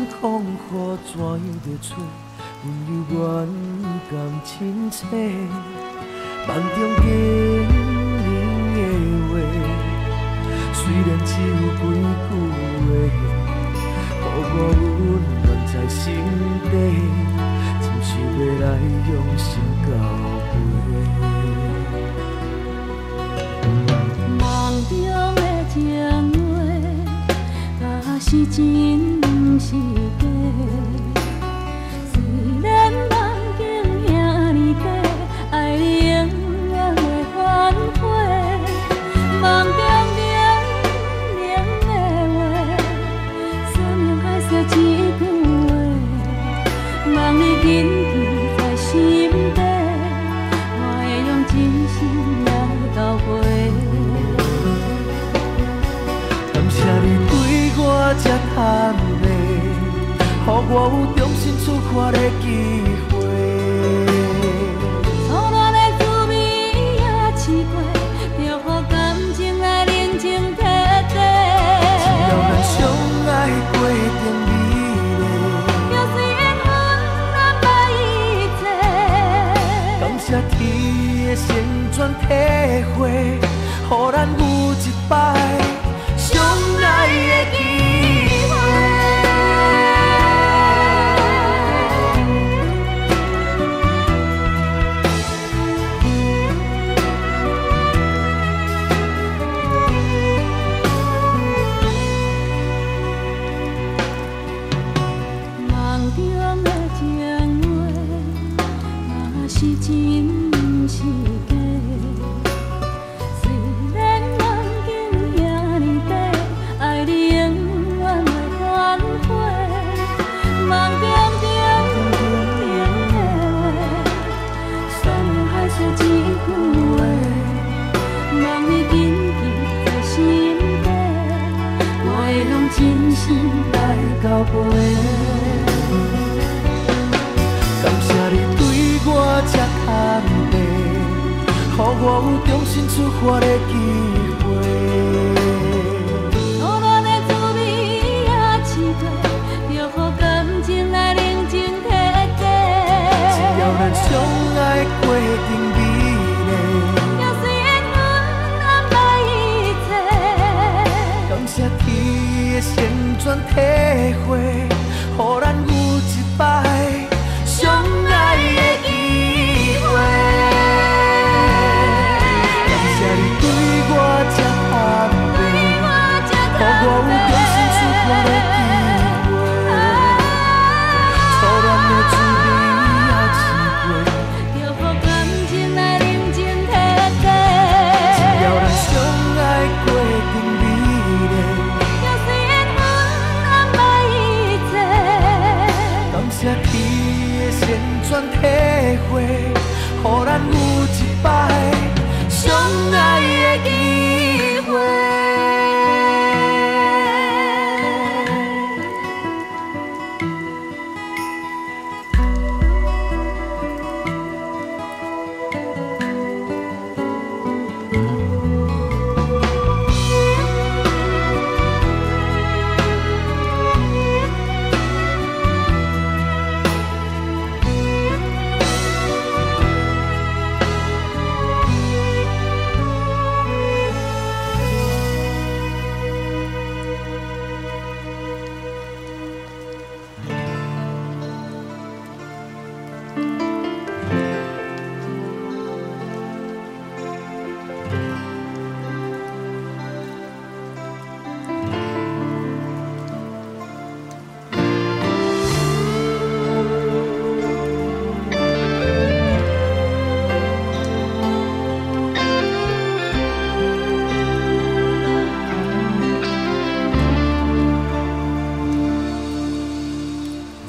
风雨怎样在吹，阮犹原甘亲切。梦中经营的话，虽然只有几句话，予我温暖在心底，真想欲来用心交陪。梦中的情话，若是真，毋是假。虽然梦境遐呢短，爱你永远袂反悔。梦中冷冷的话，山盟海誓一句话，望你谨记在心底，我会用真心来交陪。感谢你对我这坦白，予我有重新出发的机会。初恋的滋味也试过，就予感情来冷静彻底。只要咱相爱过程美丽，就随缘分安排一切。感谢天的成全体会，予咱有一摆相爱的机会。梦中的情话，若是真，毋是假。虽然梦境遐呢短，爱你永远袂反悔。梦中冷冷的话，山盟海誓一句话，望你谨记在心底，我会用真心来交陪。感谢你对我这坦白，予我有重新出发的机会。初恋的滋味也试过，就予感情来冷静彻底。只要咱相爱过程美丽，就随缘分安排一切。感谢天的成全体会，予咱有一摆相爱的机会。感谢你对我这坦白，予我有重新出发的机会。初恋的滋味也试过，就予感情来冷静彻底。只要咱相爱过程美丽，就随缘分安排一切。感谢天的成全体会，予咱有一摆相爱的机会。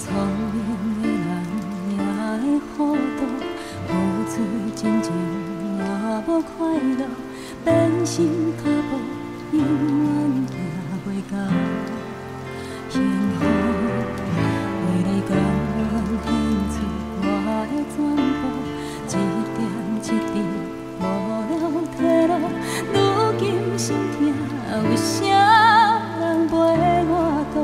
聪明的人也会糊涂，付出真情也无快乐，变心脚步永远行袂到幸福。为你甘愿献出我的全部，一点一滴无了退路，如今心疼，有啥人陪我渡？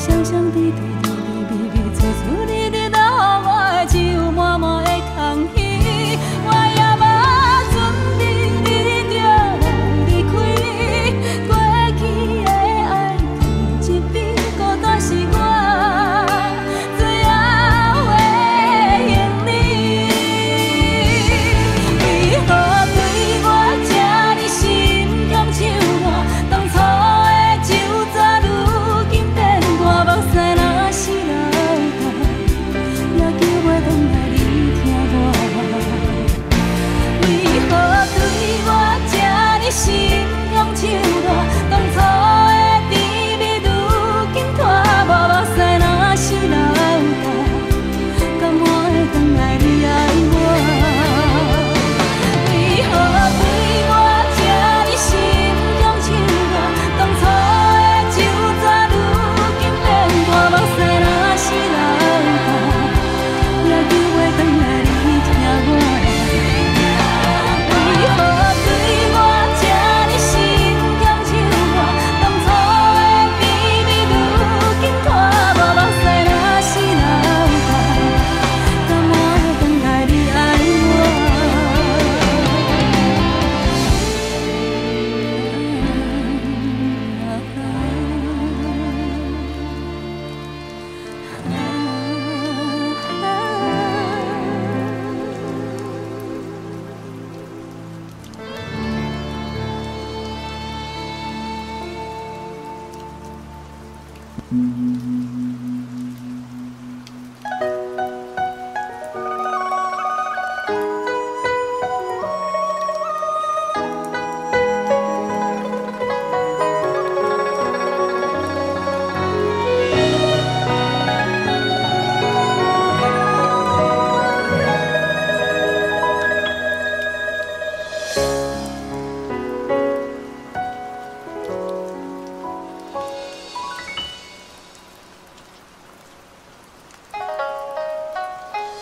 双双對對甜甜蜜蜜，處處你佇留予我的只有滿滿的空虛。我也無準備你就來離開，過去的愛放一邊，孤單是我最後的行李。為何對我這呢心強手軟？當初的酒醉如今變寒，目屎若是流干，也救袂轉來你疼我。為何對我這呢心強手軟？當初的甜蜜如今拖磨，目屎若是流干，敢會轉來你愛我？為何對我這呢心強手軟？當初的酒醉如今變寒，目屎若是流干，也救袂轉來你疼我。為何對我這呢心強手軟？當初的甜蜜如今拖磨，目屎若是流干，敢會轉來你愛我？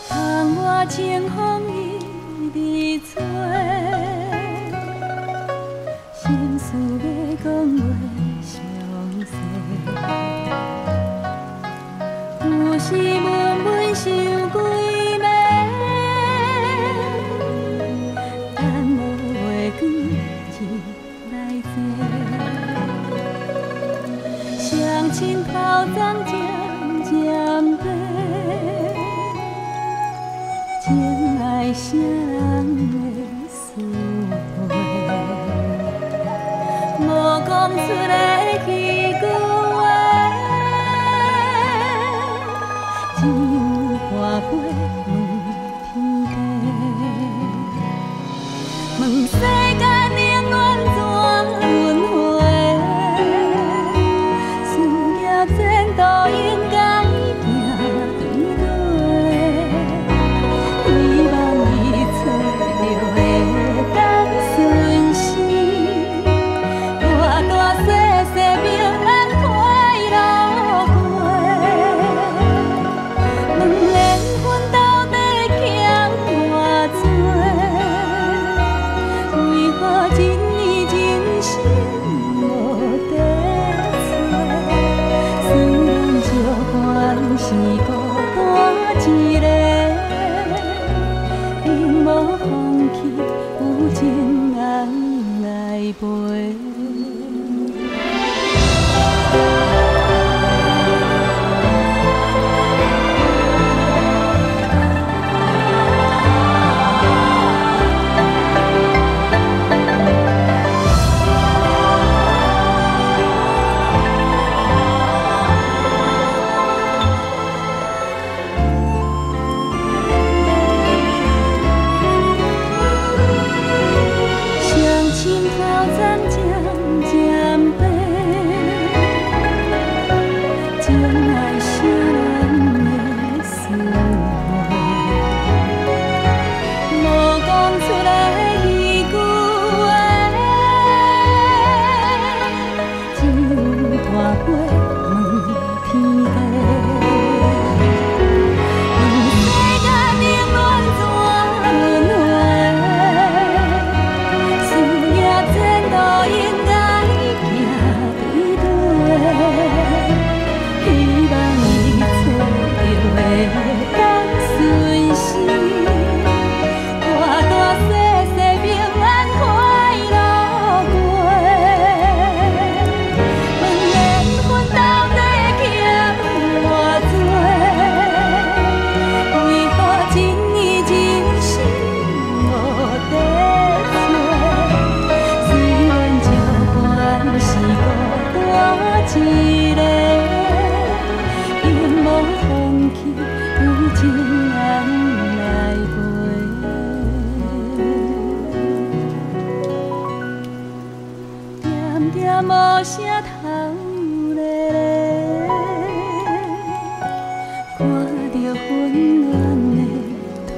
窗外清風一直吹，心事欲講袂詳細。有時悶悶想幾暝，等無月光入來坐。相親頭鬃漸漸白。情愛啥人會输赔？無講出的彼句話，只有寒杯問天地。問世間冷暖怎輪迴？事業前途應該行對對。希望伊找著會當順時，大大細細平安快樂過。問緣分到底欠偌濟？為何一年人生無得找？雖然相伴是孤單一个，並無放棄有情人來陪。相親頭鬃漸無啥頭咧咧，看著混亂的土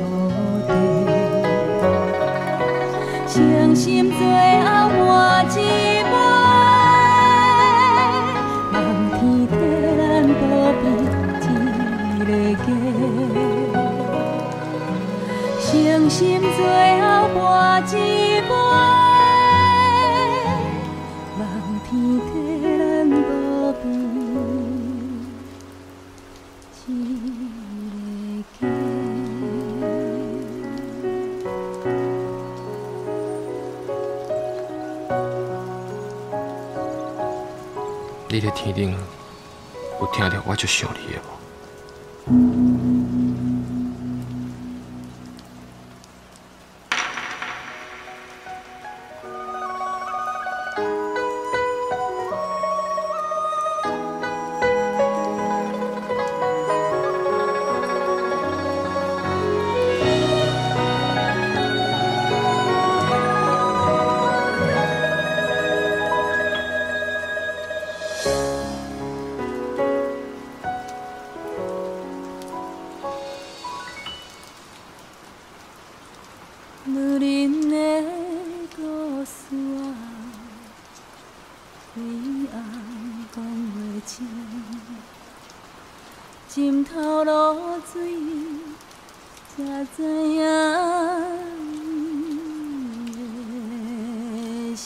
地，傷心最後換一杯，望天替咱保庇這个家。傷心最後換一杯，望天替咱保庇這个家。你佇天頂有聽著我足想你的無？女人的故事啊，規暗講袂清，枕頭露水才知影伊的心。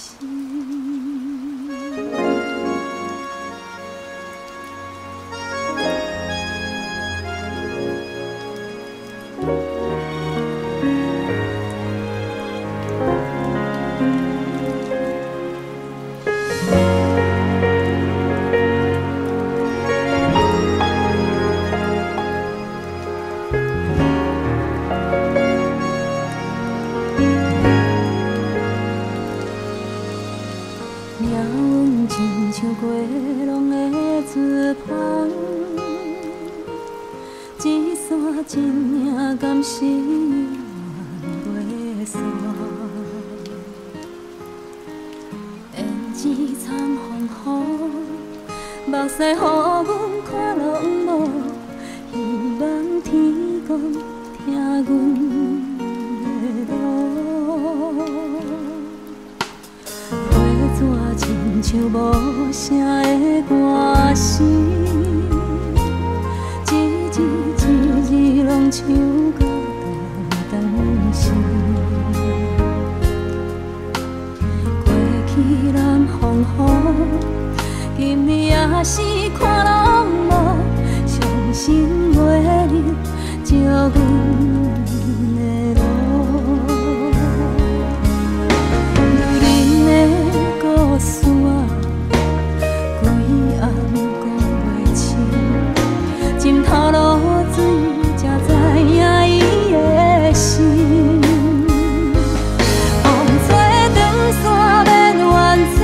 命運親像過浪的船帆，一線一影，敢是永遠袂散？胭脂掺風雨，目屎予阮看攏無，希望天公聽阮的路。批纸亲像無聲的歌声，一字一字攏唱到断肠线。过去南風雨，今暝也是看攏無，傷心袂入照阮的路。女人的故事啊，規暗講袂清，枕頭露水才知影伊的心。風吹長線免怨嗟，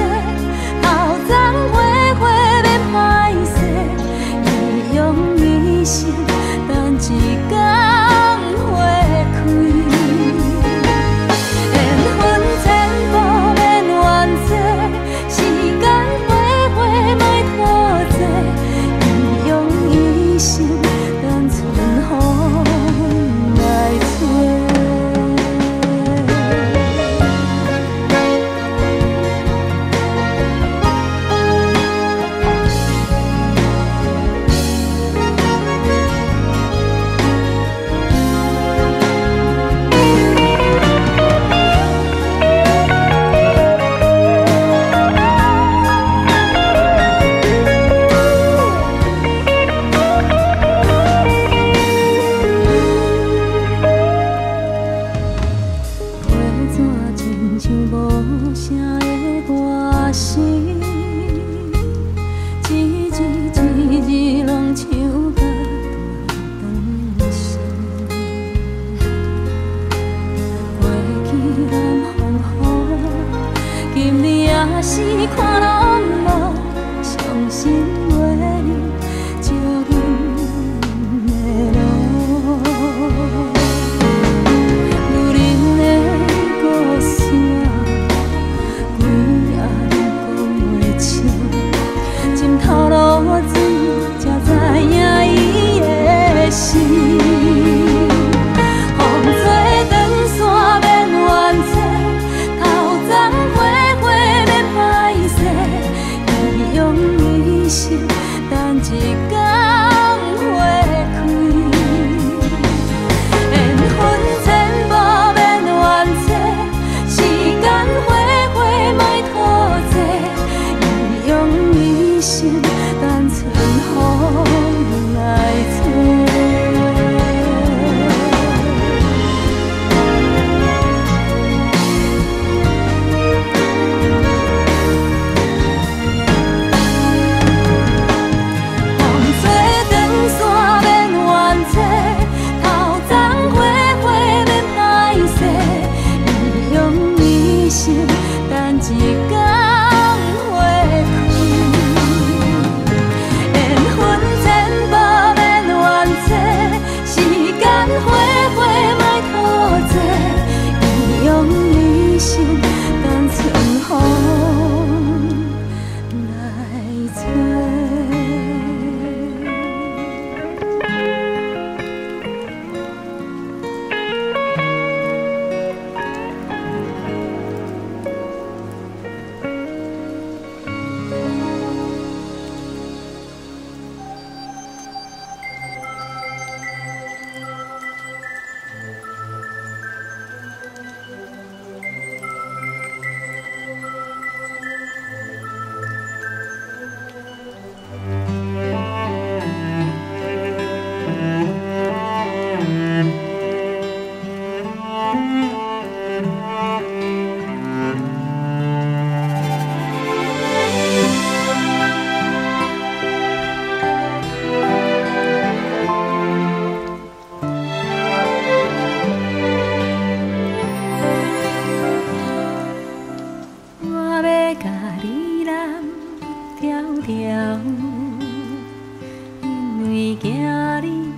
頭鬃花花免歹勢，伊用一生等一工花開。緣分千步免怨嗟，時間花花莫拖濟，伊用一生等春風來吹。為驚你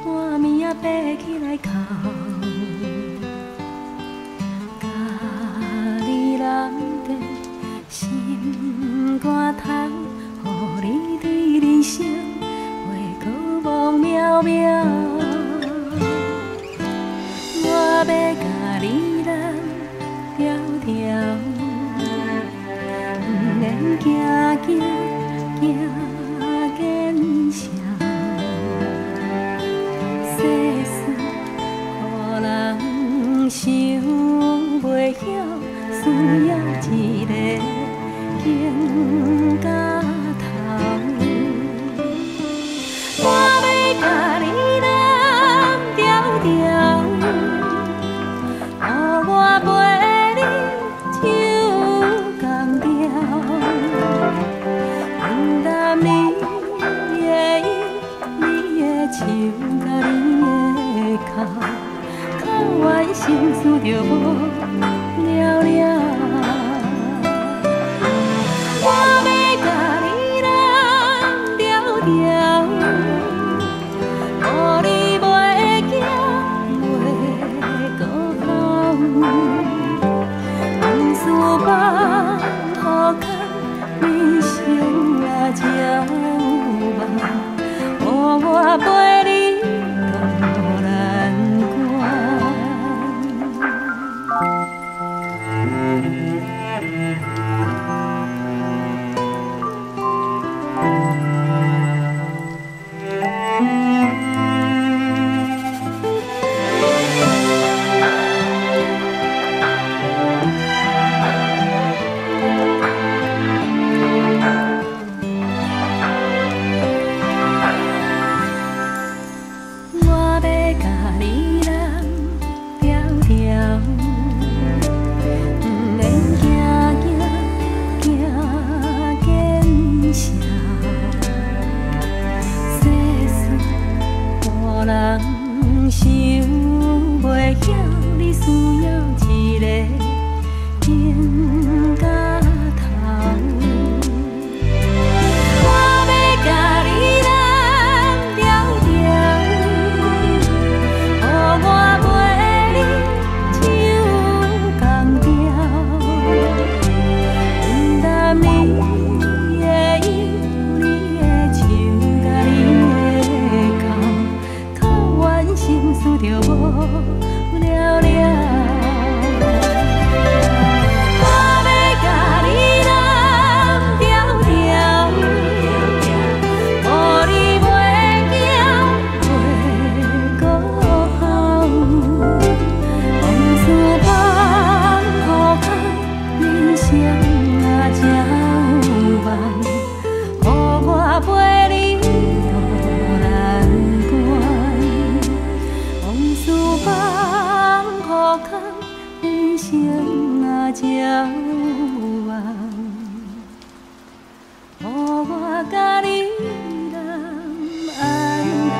半暝仔爬起來哭，共你攬在心肝頭，予你對人生袂閣茫渺渺。我欲共你攬牢牢，毋免驚驚驚見笑。世事予人想袂晓，需要一个肩胛頭。我欲共你攬牢牢，予我陪你唱同調，分擔你的憂，你的手佮你的哭，哭完心事就無了了。我欲共你攬牢牢，予你袂驚袂閣哭。往事放予空，人生若才有夢，予我陪你渡難關。我欲共你攬牢牢，毋免驚驚驚見笑。世事予人想袂曉，你需要一個肩胛頭。我欲共你攬牢牢，予我陪你唱同調，分擔你的憂，你的手佮你的哭，哭完心事就無了了。我欲共你攬牢牢，予你袂驚袂閣哭。往事放予空，人生若才有夢，予我陪你渡難關。往事放予空，人生若才有夢，予我共你攬安安。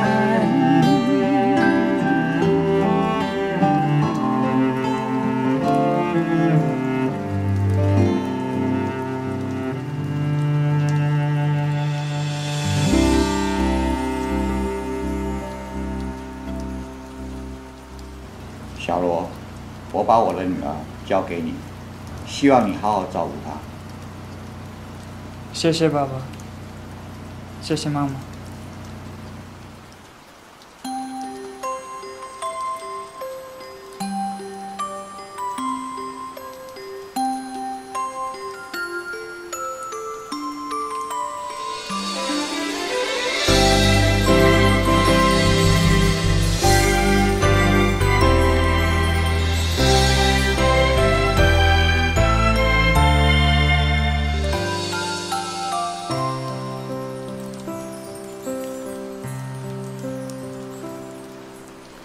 小羅，我把我的女兒交給你，希望你好好照顧她。謝謝爸爸，謝謝媽媽。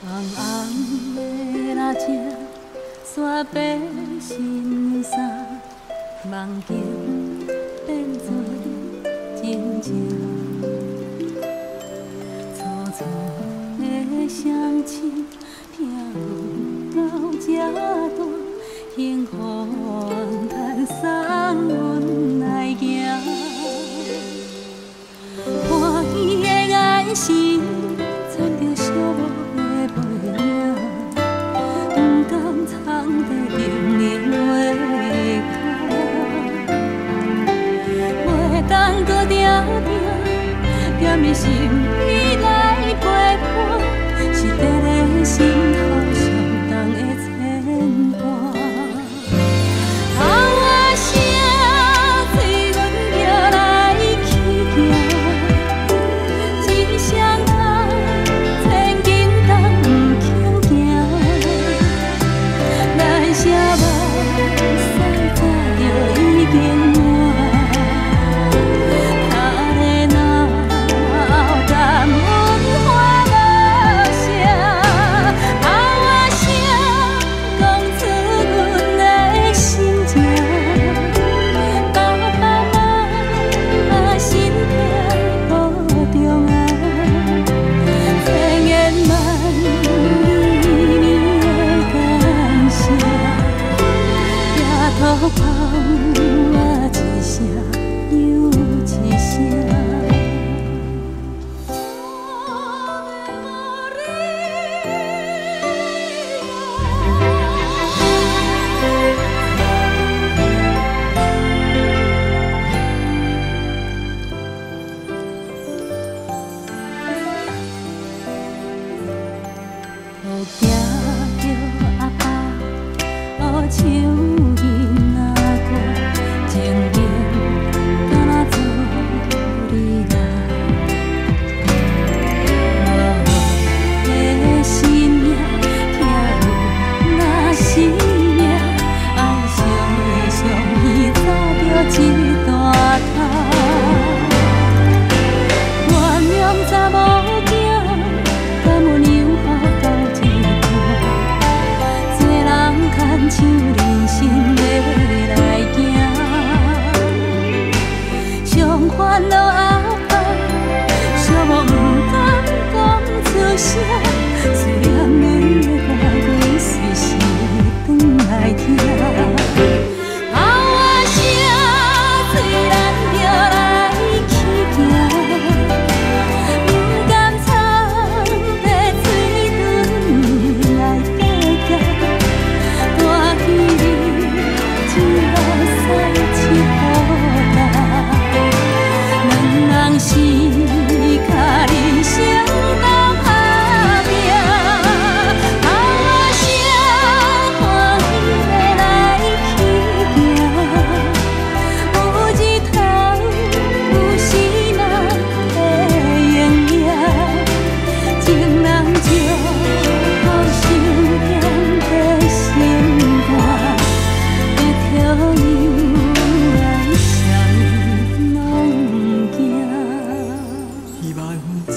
紅紅的蜡燭，煞白新衫，夢境變做真正。楚楚的相亲，疼阮到这大，幸福叹送阮来行。欢喜的眼神，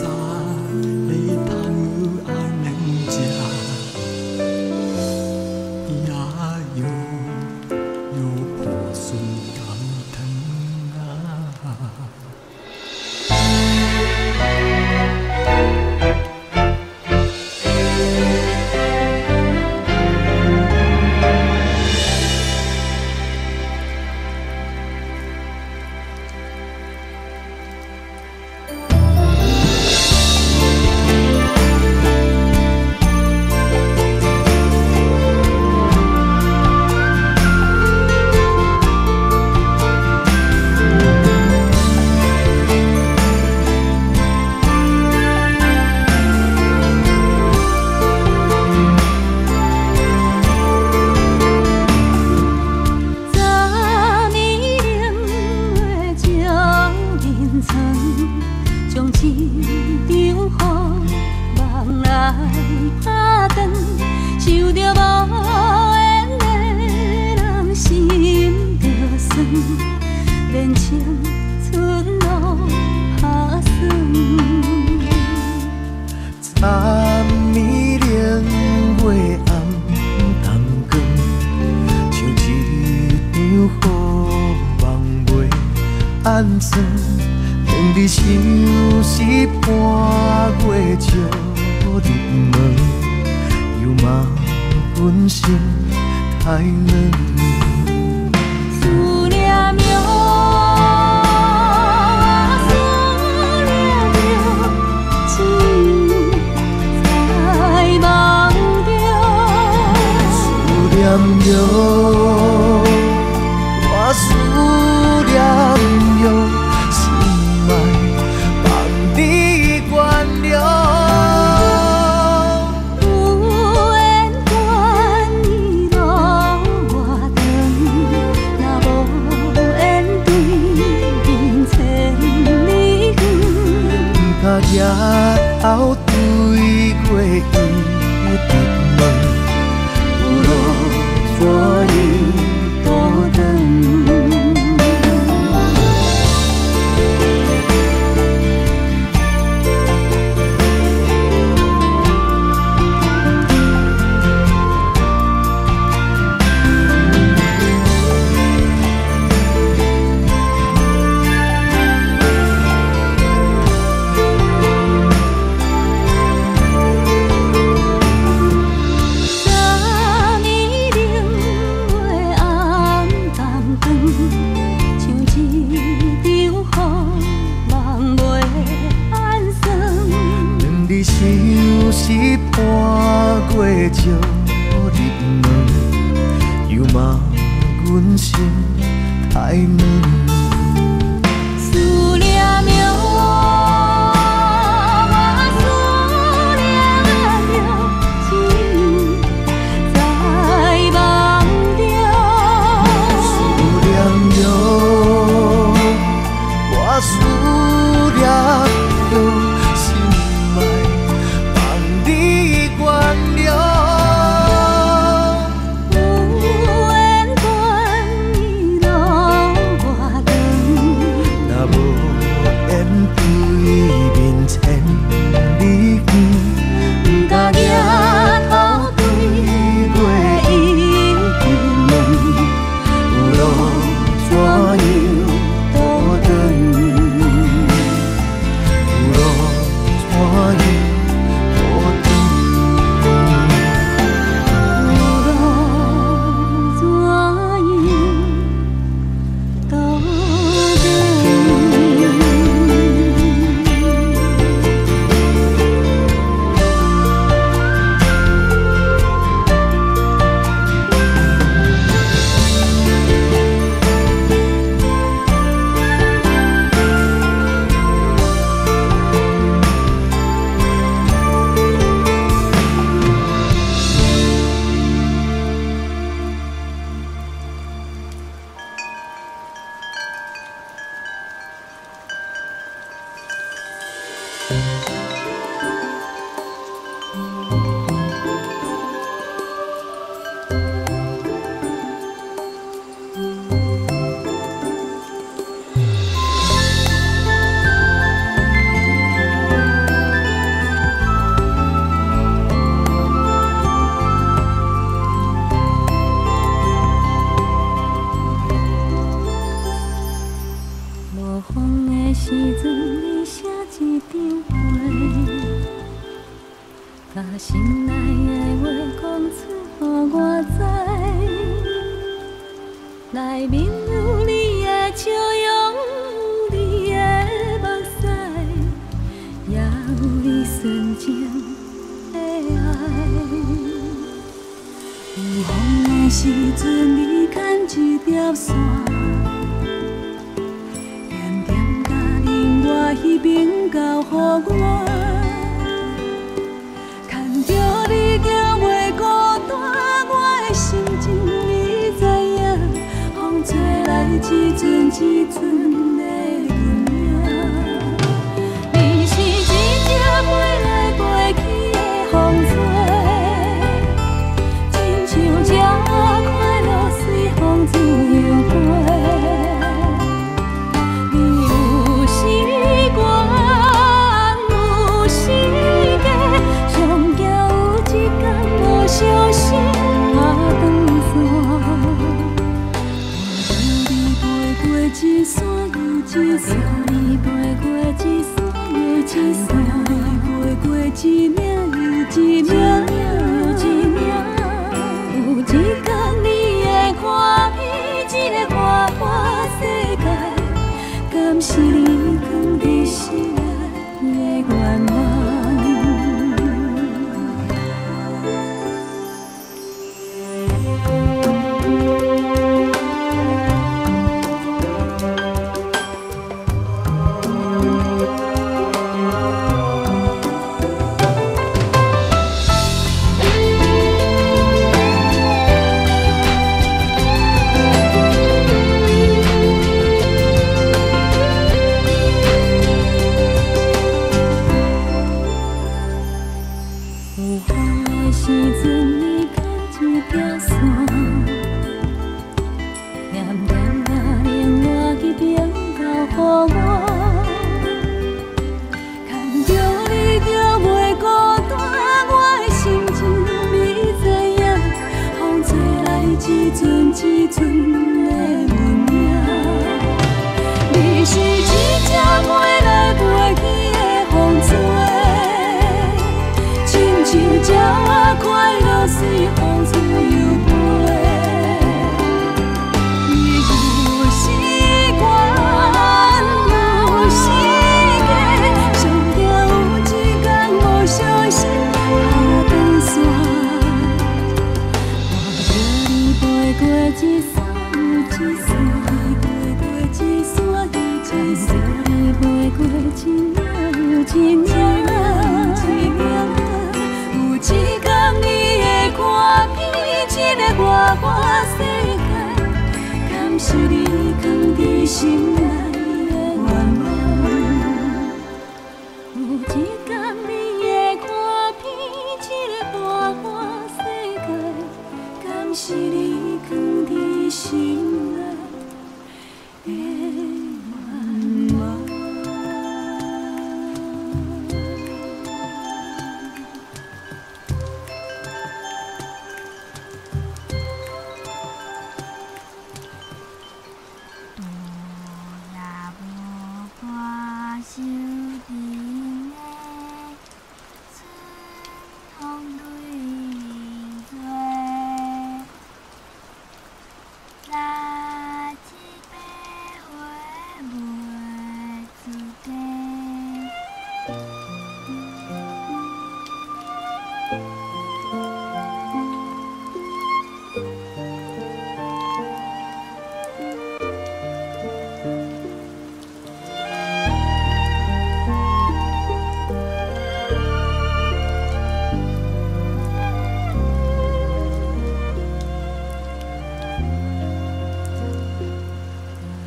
个汤仔软食，呀哟哟破笋甘糖啊。十年冷月照眠床，将一场雨梦来拍断，想著无缘的人心就酸，连青春拢拍算。昨暝冷月暗淡光，像一场雨梦袂按算。当你相思半月照入门，又嘛阮心太软。思念哟，思念哟，只有在梦中。思念哟，我思念哟，心爱放你原谅。有缘愿意路偌长，若无缘对面千里远。不敢抬头对月伊直问，有路怎样倒转？十年冷月暗淡光，像一场雨梦袂按算。当你相思半月照入门，又嘛阮心太软。思念哟，我思念哟，只有在梦中。思念哟，我思念哟，心爱放你原谅。有缘愿意路偌长，飞，共心内的话讲出，予我知。内面有你的笑容，有你的目屎，也有你纯情的爱。有风的时阵，你牵一条线，点点共另外彼边交予我。牵著你就袂孤单，我的心情你知影。风吹来一阵一阵的阮影，你是一只飞来飞去的风吹，亲像这快乐随风自由飞。你有时悬，有时低，上惊有一天无相信拍断线。你飞过一山又一山，你飞过一山又一山，你飞过一岭又一岭又一岭。有一天你会看见这个花花世界，敢是你藏伫心内的愿望？有风的时阵，你牵一条线，念念共另外彼边交予我。牵著你就袂孤单，我的心情你知影。风吹来一阵一阵的阮影，你是一只飞来飞去的风吹，亲像鸟仔快乐随风自由飞。你有时悬，有时低，上惊有一天无相信拍断线。看著你飞过一山又一山，飞过一山又一山，你飞过一岭又一岭一岭。有一天你会看见这个花花世界，敢是你藏伫心内的愿望？有一天你会看见这个花花世界，敢是你藏伫心内的愿望？拄也无看收阵的春风对吹，六七八岁袂出家。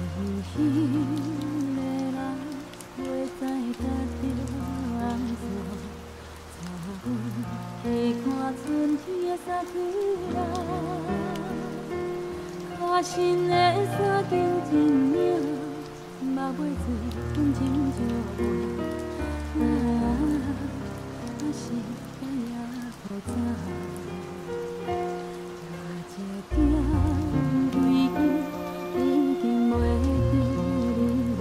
有彼个人袂知甲著按怎，带阮去看春天的萨库拉。较新的衫经真领，目尾水阮斟少杯。啊，时间也阁早。一点危机已经袂记你啦，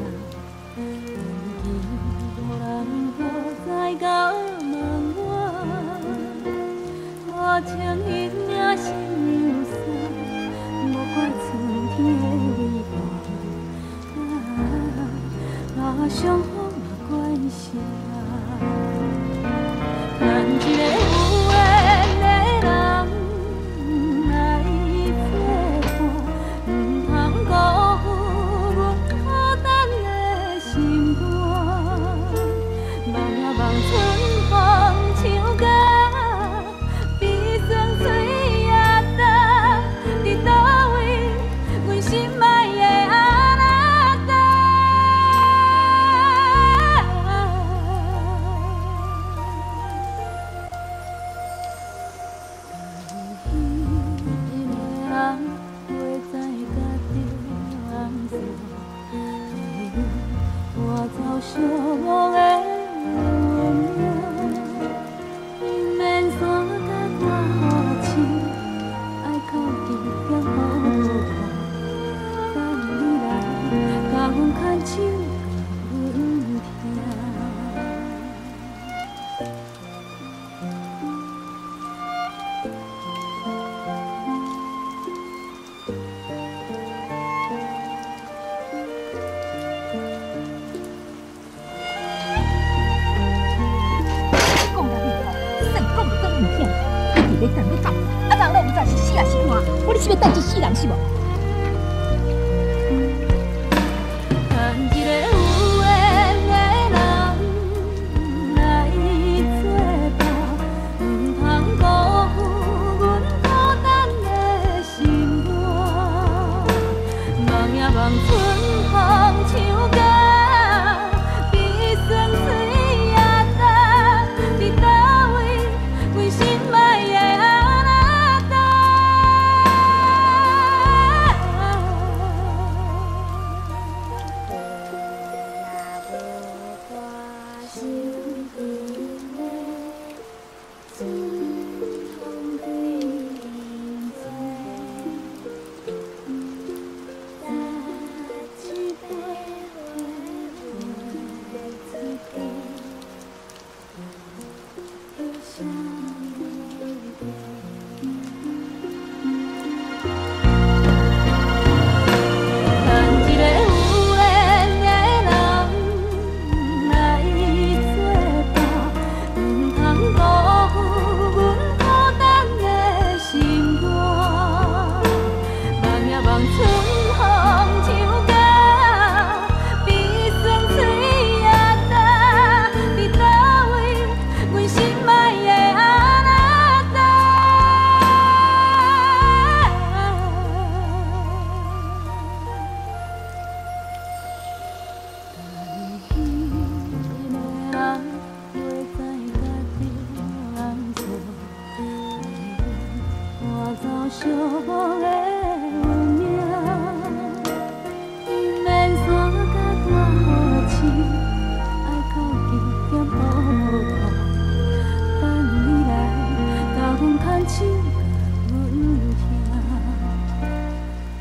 运气无人管，穿彼領新娘衫，無怪春天的微寒，啊，傷風嘛關係啊。趁一个有緣的人來做伴，毋通辜負阮苦等的心肝。望啊望春風唱甲悲酸喙也干，佇佗位阮心愛的阿那達。彼个人袂知甲著红线，替阮赶走寂寞的运命。伊免山甲我痴，爱到极点予无看，等你来共阮牵手，共阮疼。講甲你吼，算講就講毋聽，一直咧等咧等，啊人攏毋知是死抑是活，我你是欲等這世人是無？趁一个有緣的人來做伴，毋通辜負阮苦等的心肝。望呀望春風唱甲悲酸喙也干，佇佗位阮心愛的阿那達。趁一个有緣的人來做伴，毋通辜負阮苦等的心肝。望呀望春風唱甲悲酸喙也干，佇佗位阮心愛的阿那達。彼个人袂知甲著红线，替阮赶走寂寞的运命。伊免山甲大雨淅，爱到极点予无看，等你来共阮牵手，共阮疼。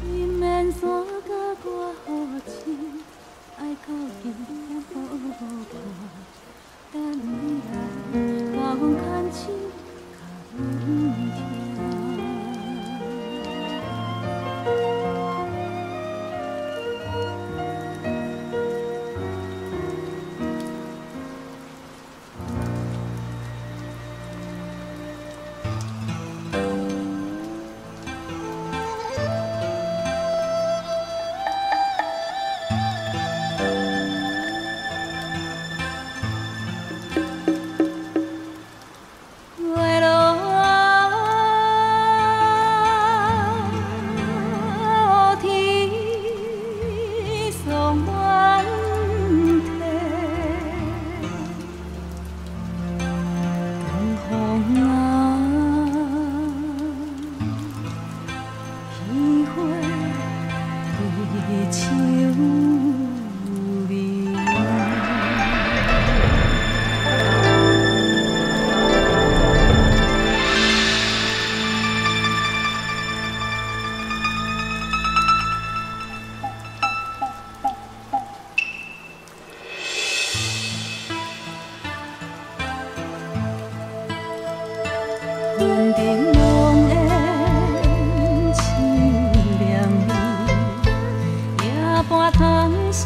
伊免山甲大雨淅，愛到極點予無看，等你來共阮牽手，共阮疼。阵拢缘凄凉美，夜半窗声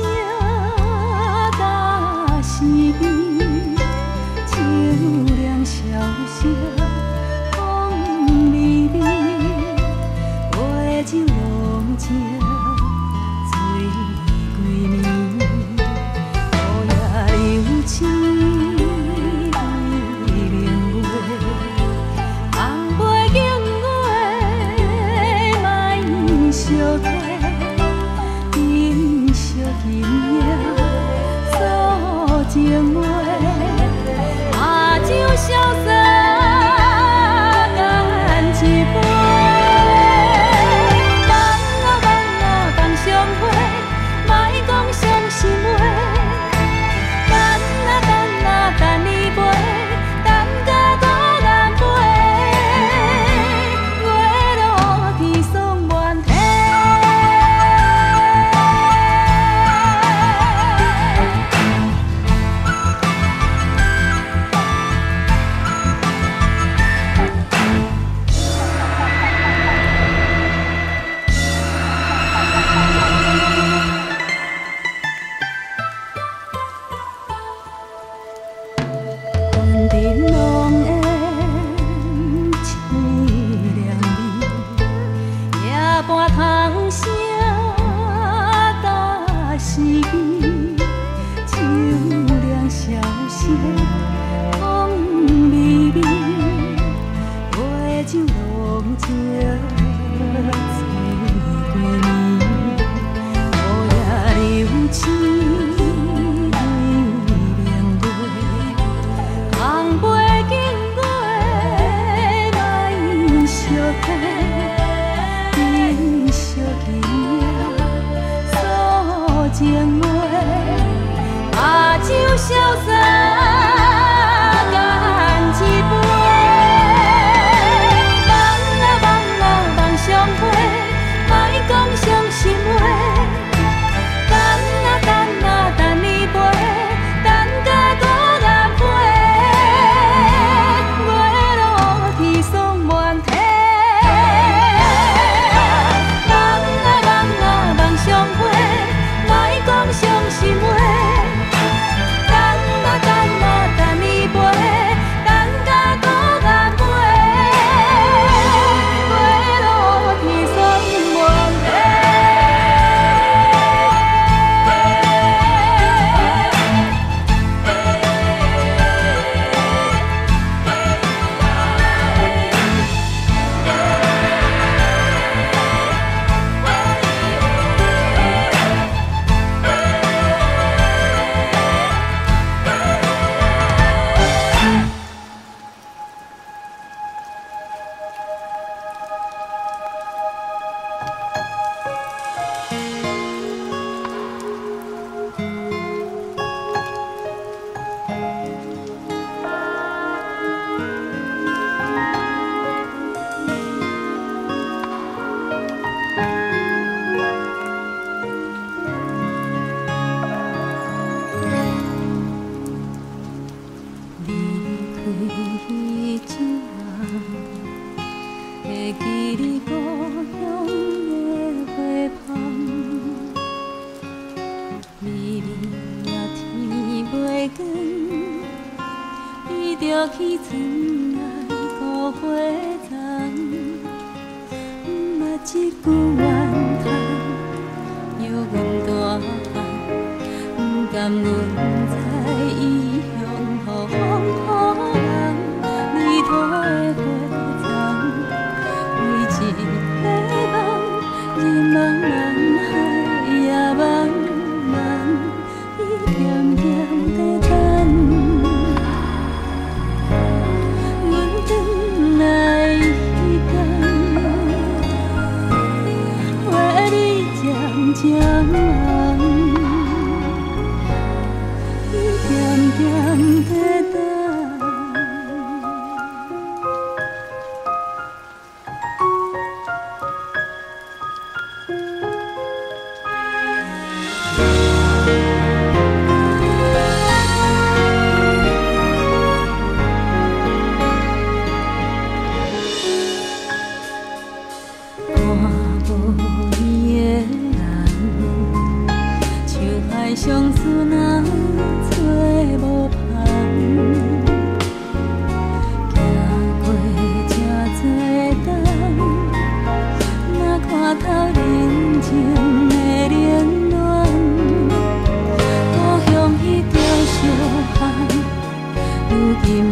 踏时悲，秋凉萧萧风微微，杯酒浓情醉规暝，午夜流星对明月，放袂景月莫相提，珍惜今夜诉情话，把酒潇洒干一杯。放啊放啊放相陪，莫讲伤心话。等啊等啊等你飞，等甲孤单飞，月落天霜满天。阵阵浓烟凄凉美，夜半窗声踏时悲，秋凉萧萧风微微，杯酒浓情醉规暝，午夜流星对明月，放袂景月莫相提，珍惜今夜诉情话，把酒潇洒干一杯。放啊放啊放相陪，莫讲伤心话。等啊等啊等你飞，等甲孤单飞，月落天霜满天。放啊放啊放相陪，莫讲伤心话。等啊等啊等你飞，等甲孤单飞，月落天霜满天。离开彼阵，会记你故乡的花香，微微也天袂光，伊就去窗内孤花丛，毋捌一句怨叹，犹阮大汉，毋甘阮在异乡予风雨人，泥土的花丛，为一个梦，日茫茫海夜茫茫，伊恬恬在等。阮转来彼天，花蕊渐渐红。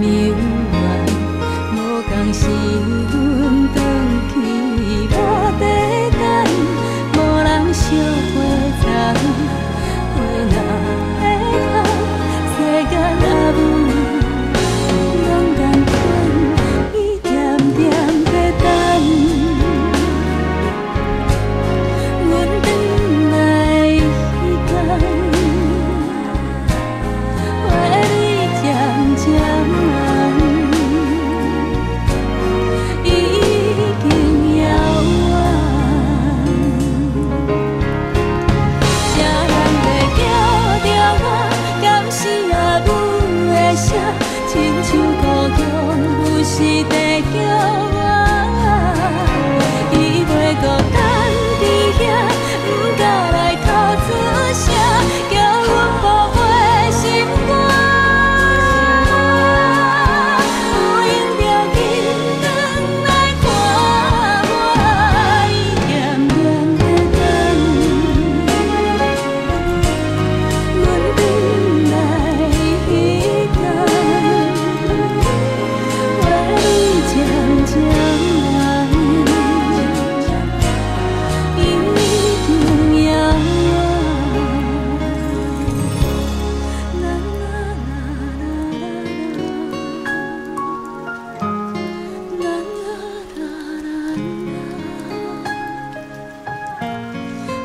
犹原，无仝时阵转去无地等，无人相陪送，话若会通，世间阿母拢共款，伊点点在等。阮转来彼天，花蕊渐渐红，已经遥远。啥人在叫著我？敢是阿母的声？亲像故乡有时在叫我。伊袂孤单伫遐，不敢来哭出声，叫阮无袂心肝。有闲就紧转来看我，伊点点在等。阮转来彼天，花蕊渐渐红，已经遥远。啦啦啦啦啦啦啦，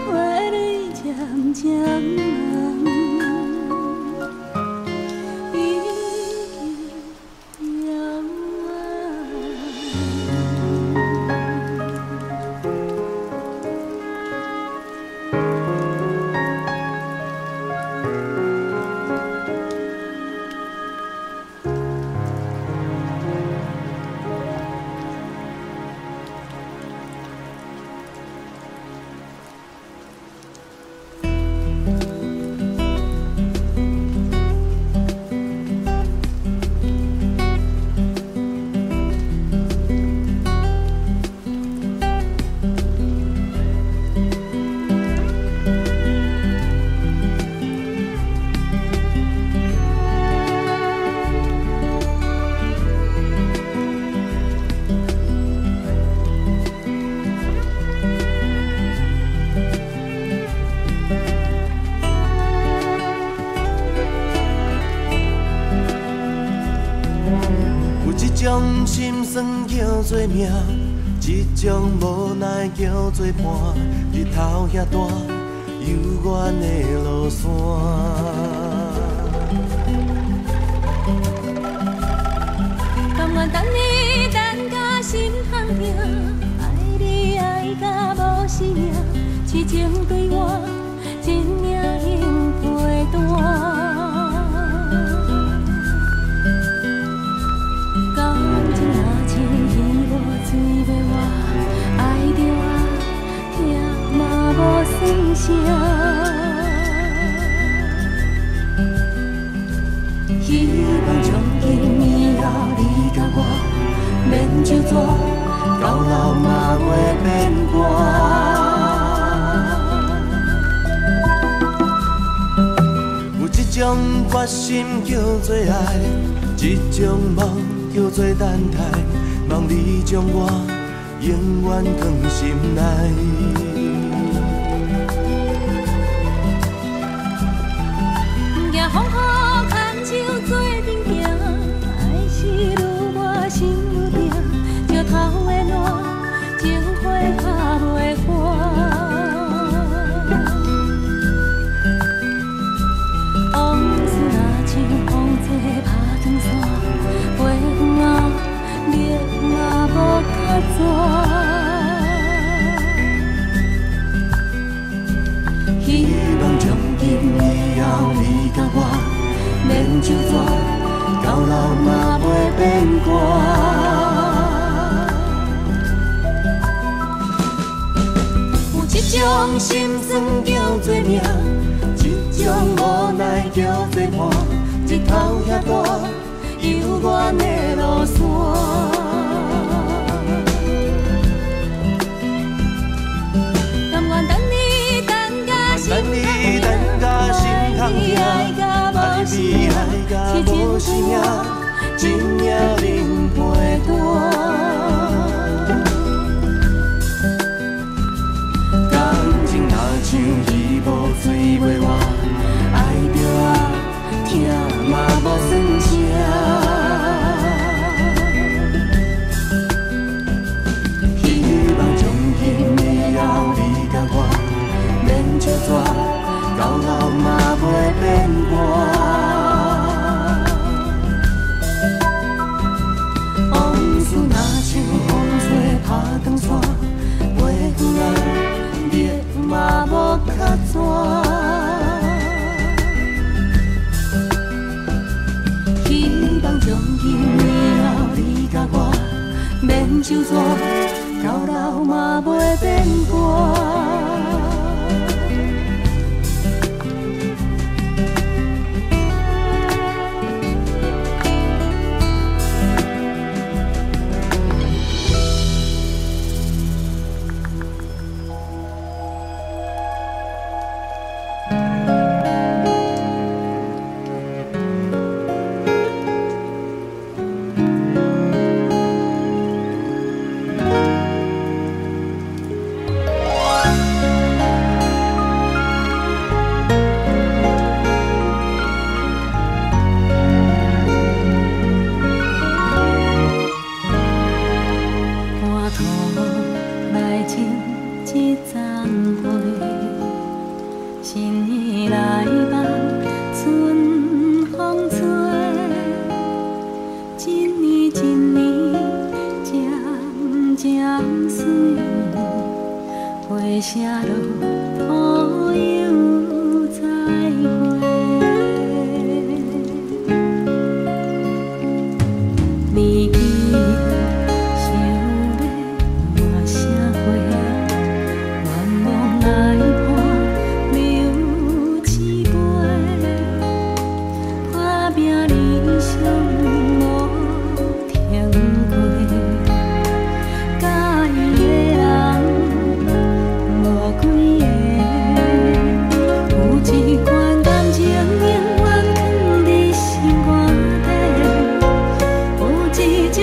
花蕊渐渐红，已经遥远。有一种心酸叫做命，一种无奈叫做伴。日头遐大，犹原会落山。甘愿等你等甲心通疼，爱你爱甲无生命，痴情对我一领樱花单。感情若像鱼无水欲活，爱著爱，疼嘛无算啥。希望从今以后，你佮我免手纸，到老嘛袂变卦。有一种决心叫做爱，一种梦叫做等待，望你将我永远藏心内。不惊风雨，牵手做阵行，爱是愈磨心愈定，石头的烂，情花拍袂破。往事若像风吹拍断线，飞远啊，命嘛无甲纸。希望从今以后，你佮我免手纸，到老嘛袂变卦。有一种心酸叫做命，一种无奈叫做伴。日头遐大，犹原会落山。甘愿等你等甲心等你等甲心痛，痛爱你爱甲无爱你爱甲生无生命，命，痴一领冷被单。感情若像鱼无水袂活，爱著爱，疼嘛无算啥。希望从今以后你佮我免相纸，到老嘛袂变卦。往事若像风吹拍断线，飞远啊，蜜嘛无卡纸。希望从今以后你佮我免相纸，到老嘛袂变卦。有一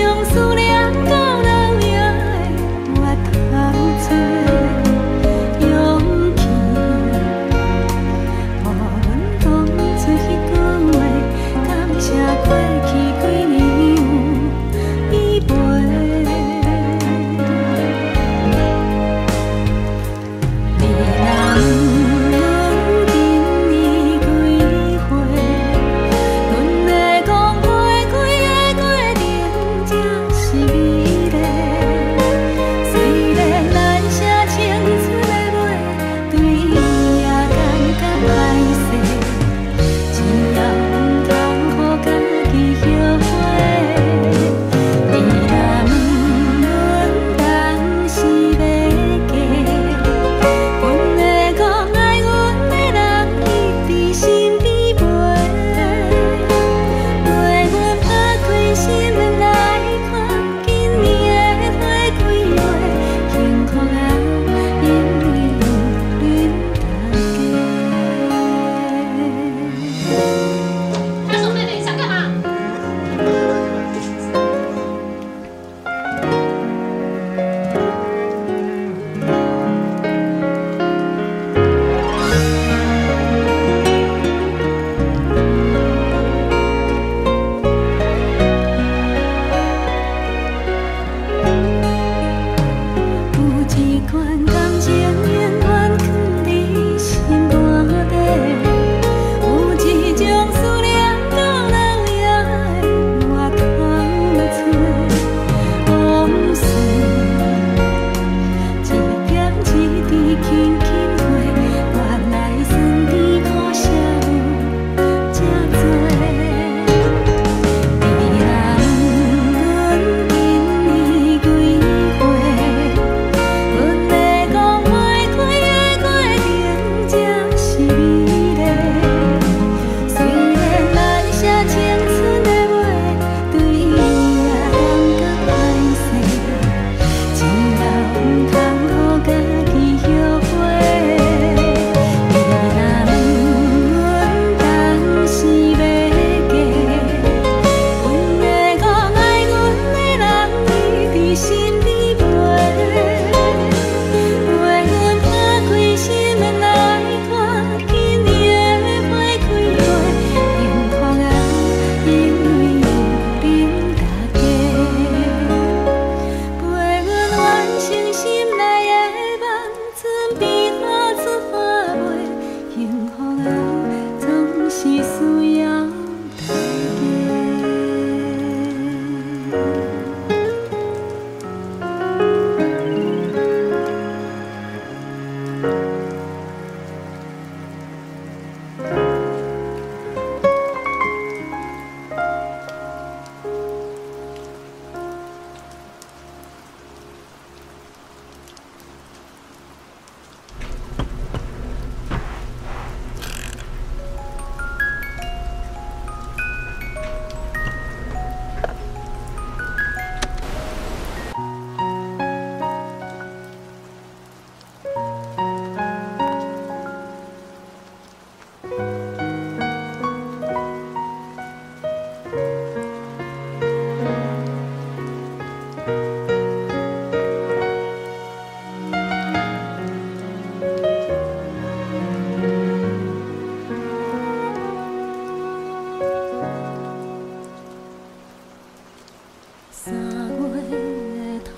3月的窗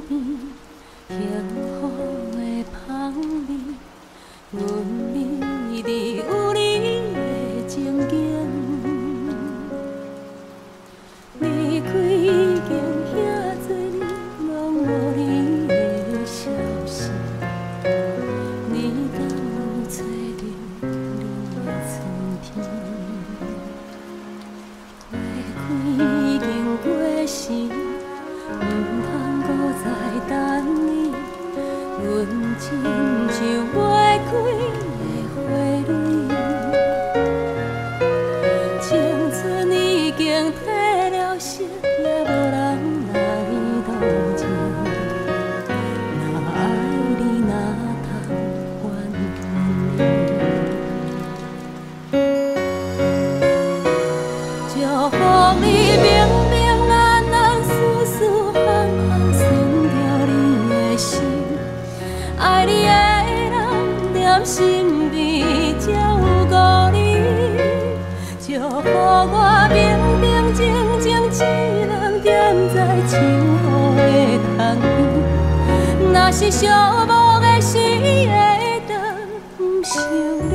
边，幸福的香味，阮美丽有你的情景。离开已经遐济年，拢无你的消息，你敢有找著你的春天？花开已经过时，毋通阁再等你。阮亲像袂开的花蕊，青春已经褪了色，也无人来同情。若爱你，哪通怨恨你？祝福你平平安安，事事项项顺著你的心。爱你的人踮身边才有顾虑。祝福我平平静静一人踮在秋雨的窗边。若是寂寞的时，会当想你。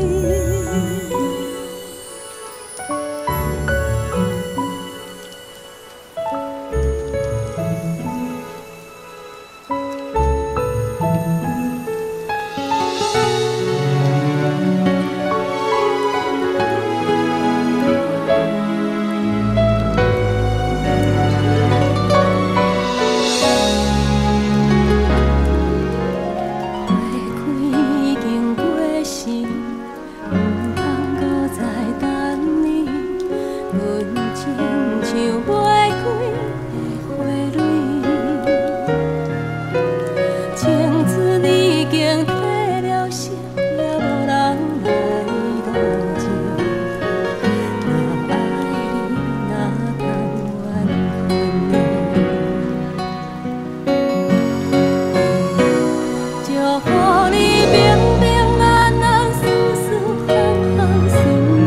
花开已经过时，毋通阁再等你。阮亲像袂开的花蕊，青春已经褪了色，也无人来同情。若爱你，哪通怨恨你？祝福你平平安安，事事项项顺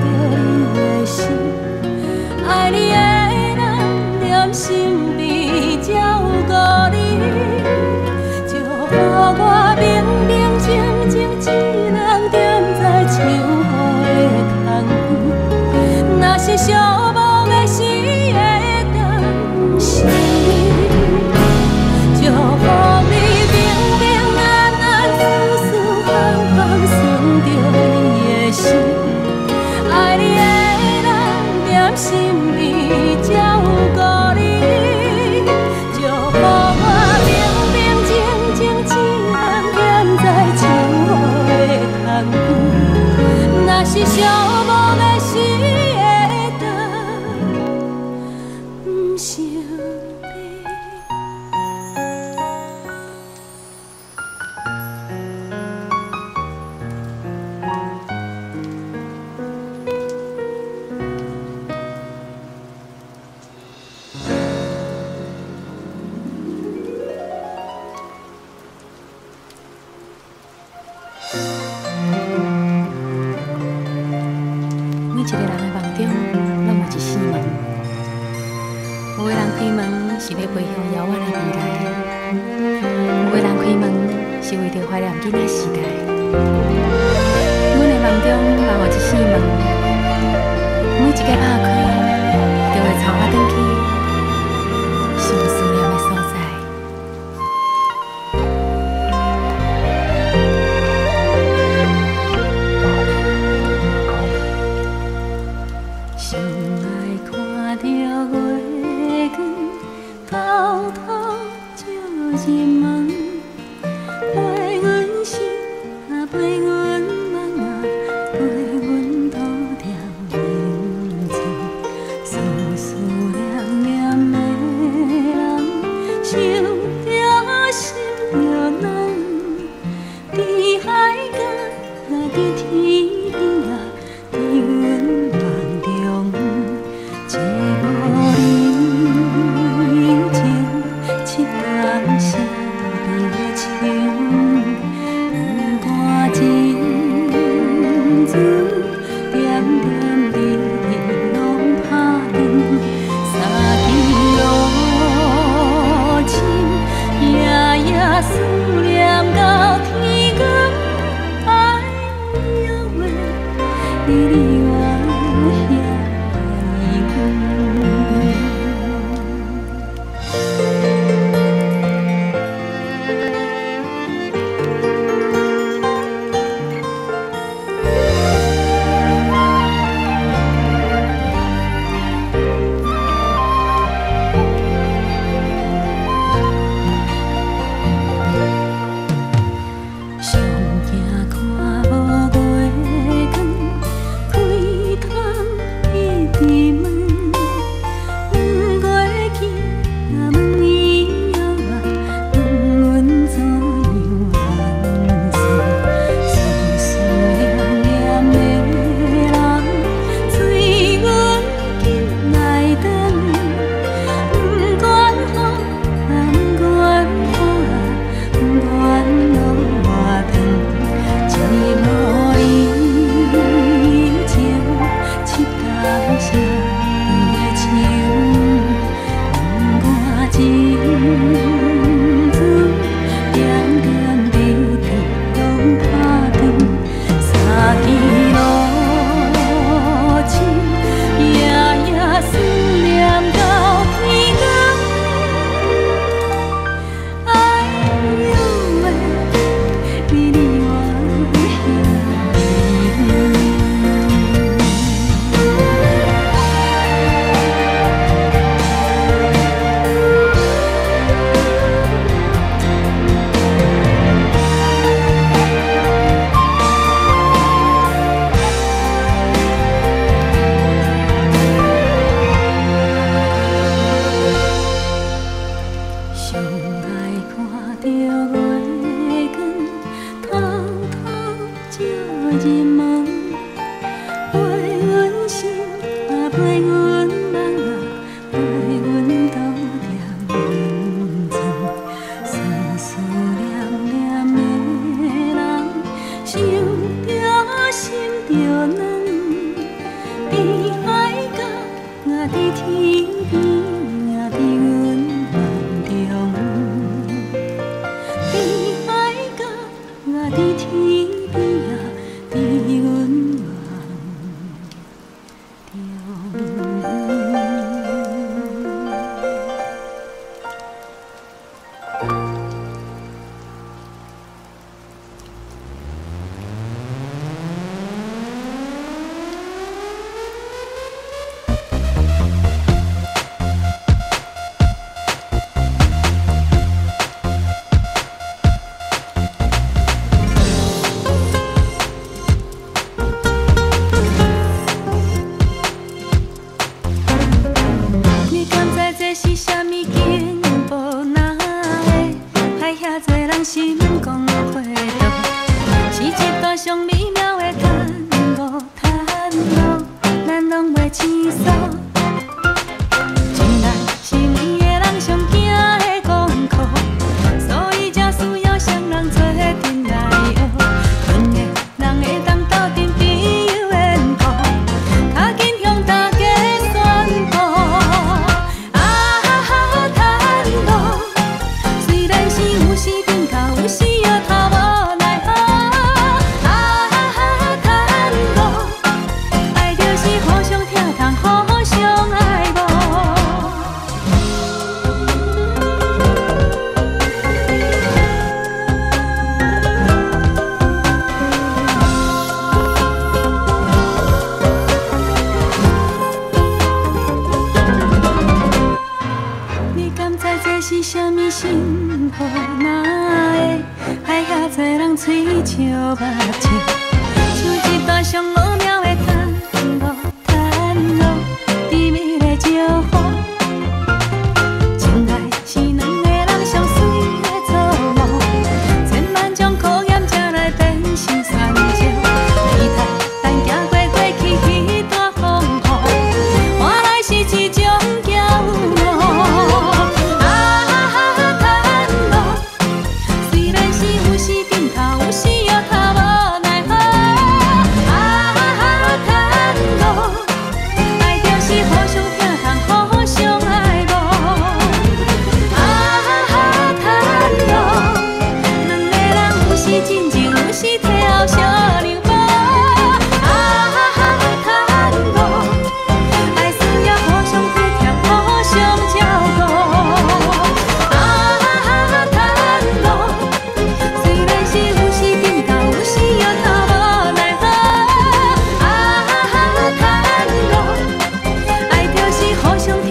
著你的心。爱你的人踮身边才有顾虑。祝福我平平静静一人踮在秋雨的窗边。若是寂寞的时，会当想你。祝福你平平安安，事事项项顺著你的心。爱你的人踮身边才有顾虑。祝福我平平静静一人踮在秋雨的窗边。若是寂寞的时，会当想你。每一个人的梦中，拢有一扇门。有的人开门是欲飞向遥远的未来，有的人开门是为著怀念囡仔时代。阮的梦中嘛有一扇门，每一个拍开，就会带我转去上思念的所在。上爱看著月光偷偷照入门，陪阮心啊，陪阮梦啊，陪阮吐踮眠床。思思念念的人，想著心著软。伫海角，啊，伫天边啊，伫阮梦中，这5年前七冬声。這是啥物幸福，哪會害遐濟人喙笑目笑，像一段上奧妙的探戈，探戈，甜蜜的招呼。情愛是兩個人上媠的錯誤，千萬種考驗才來變成酸椒。期待等行過過去彼段風雨，換來是一種驕傲。啊，探戈，雖然是有時點頭，有時搖頭，無奈何。啊，探戈，愛就是互相疼痛，互相愛慕。啊，探戈，兩個人有時真情，有時退後相讓步。啊，探戈，愛需要互相體貼，互相照顧。啊，探戈，雖然是有時點頭，有時搖頭，無奈何。啊，探戈，愛就是互相疼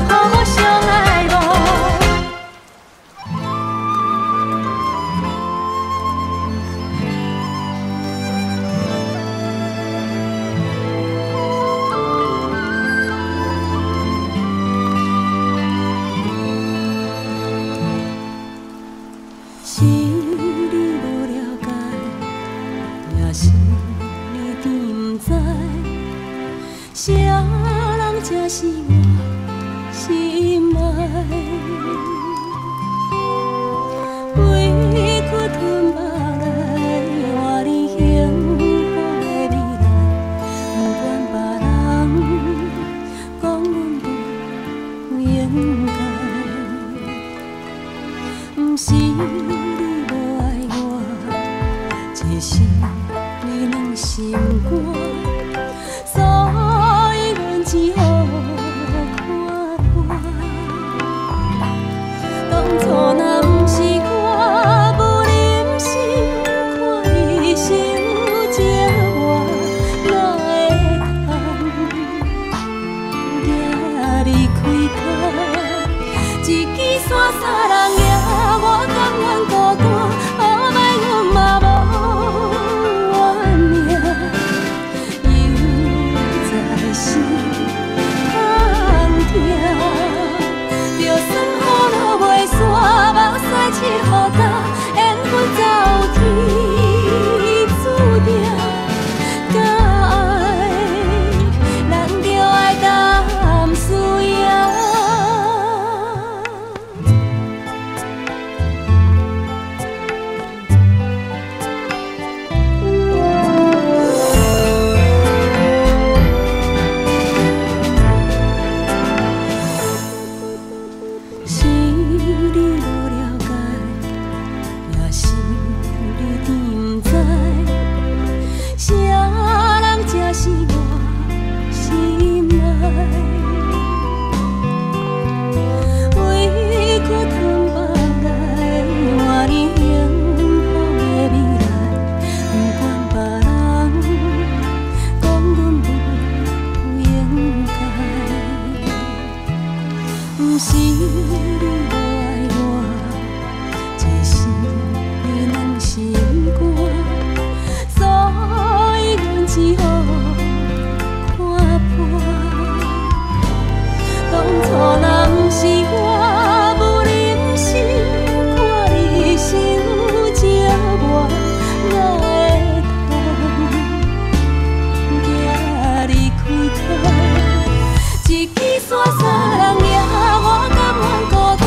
痛，互相愛慕。是你無了解，也是你甜毋知，啥人才是我心愛？委屈吞腹內，換你幸福的未來，不管別人講阮不應該。毋是你無愛我，只是你軟心肝，所以阮只好看破。當初若毋是我無忍心看你受折磨，哪會通行離開家？一支線三人行，我甘願孤單，後擺阮嘛無怨命，猶在心通疼。就算雨落袂煞，目屎拭予干，缘分早有天注定。敢愛，咱就愛擔輸贏。是你無了解，也是你甜毋知，啥人才是我心愛？委屈吞腹內，換你幸福的未來，不管別人講阮不應該。毋是你無愛我，只是你軟心肝，所以阮只好看破。當初若毋是我無忍心看你受折磨，哪會通行離開家？一支線三人行，我甘願孤單，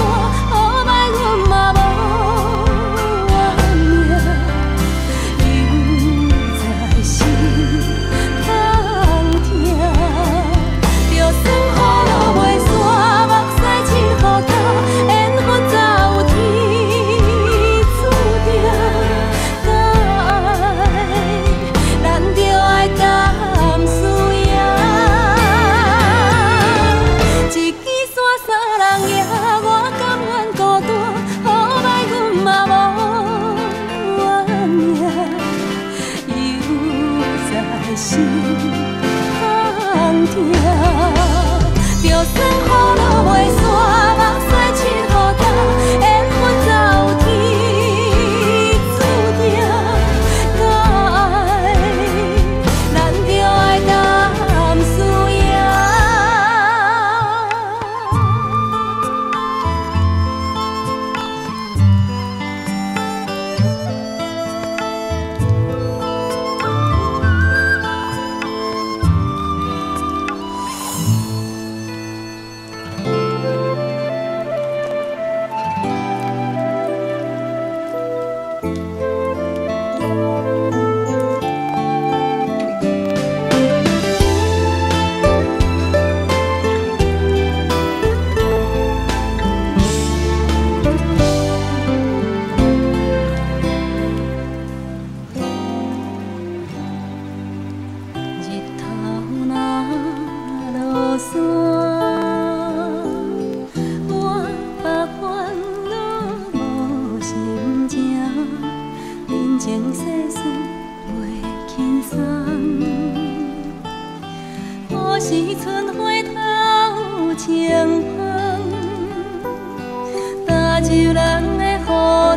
人的雨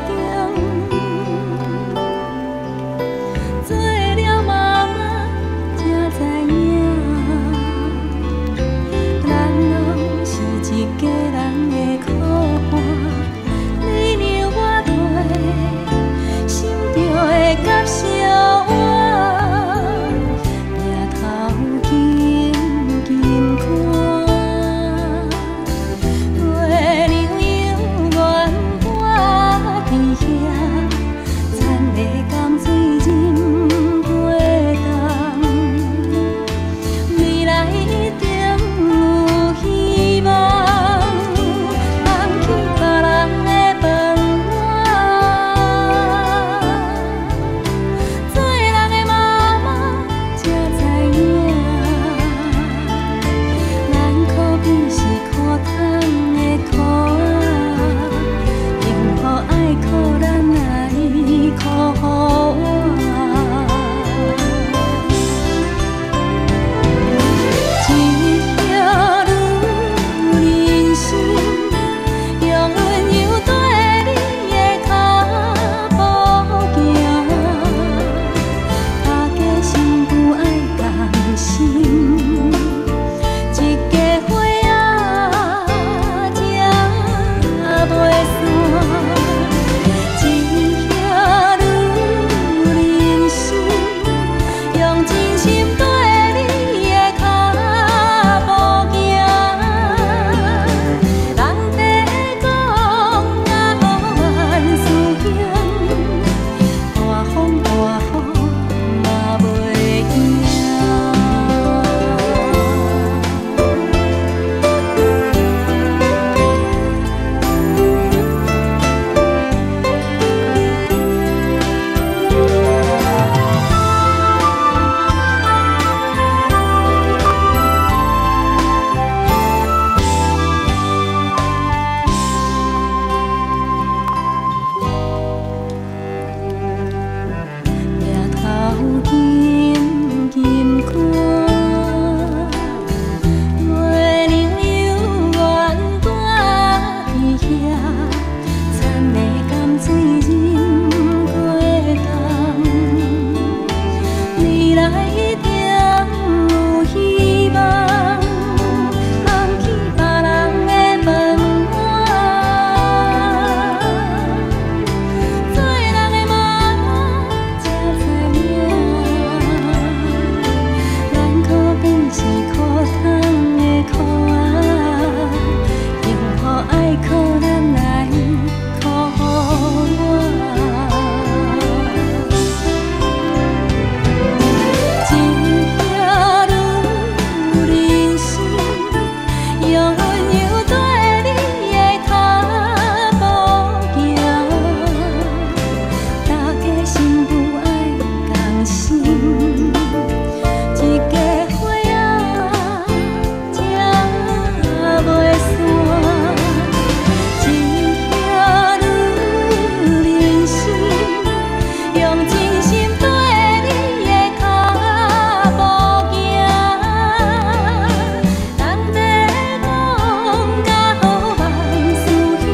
中，做了妈妈才知影，咱拢是一家人的苦伴。你让我提，心就会甲烧换，额头紧紧看。月亮永远挂伫遐，田的甘水饮袂动，未来一定有希望。放弃别人的饭碗，做人的妈妈才知影，咱可比是苦桶的苦仔，幸福爱靠咱来苦活。一叶女人心，用温柔缀你的脚步行。大家新妇爱同心，一家花仔才袂散。一叶女人心，用真心缀你的脚步行。人地讲啊，万事兴，大风大雨嘛袂惊。额头紧紧看，月亮永远挂伫遐，田的甘水饮过冬，未来一定有希望。放弃别人的饭碗，做人的妈妈才知影，咱可比是苦桶的苦仔，幸福爱靠咱来苦活。一叶女人心，用温柔缀你的脚步行。大家新妇爱同心，一家花仔才袂散。一叶女人心，用真心缀你的脚步行。人地讲甲好万事兴，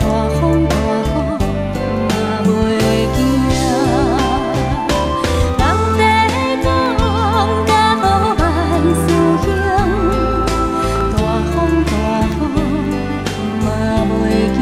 大风大雨嘛袂惊。人地讲甲好万事兴，大风大雨嘛袂惊。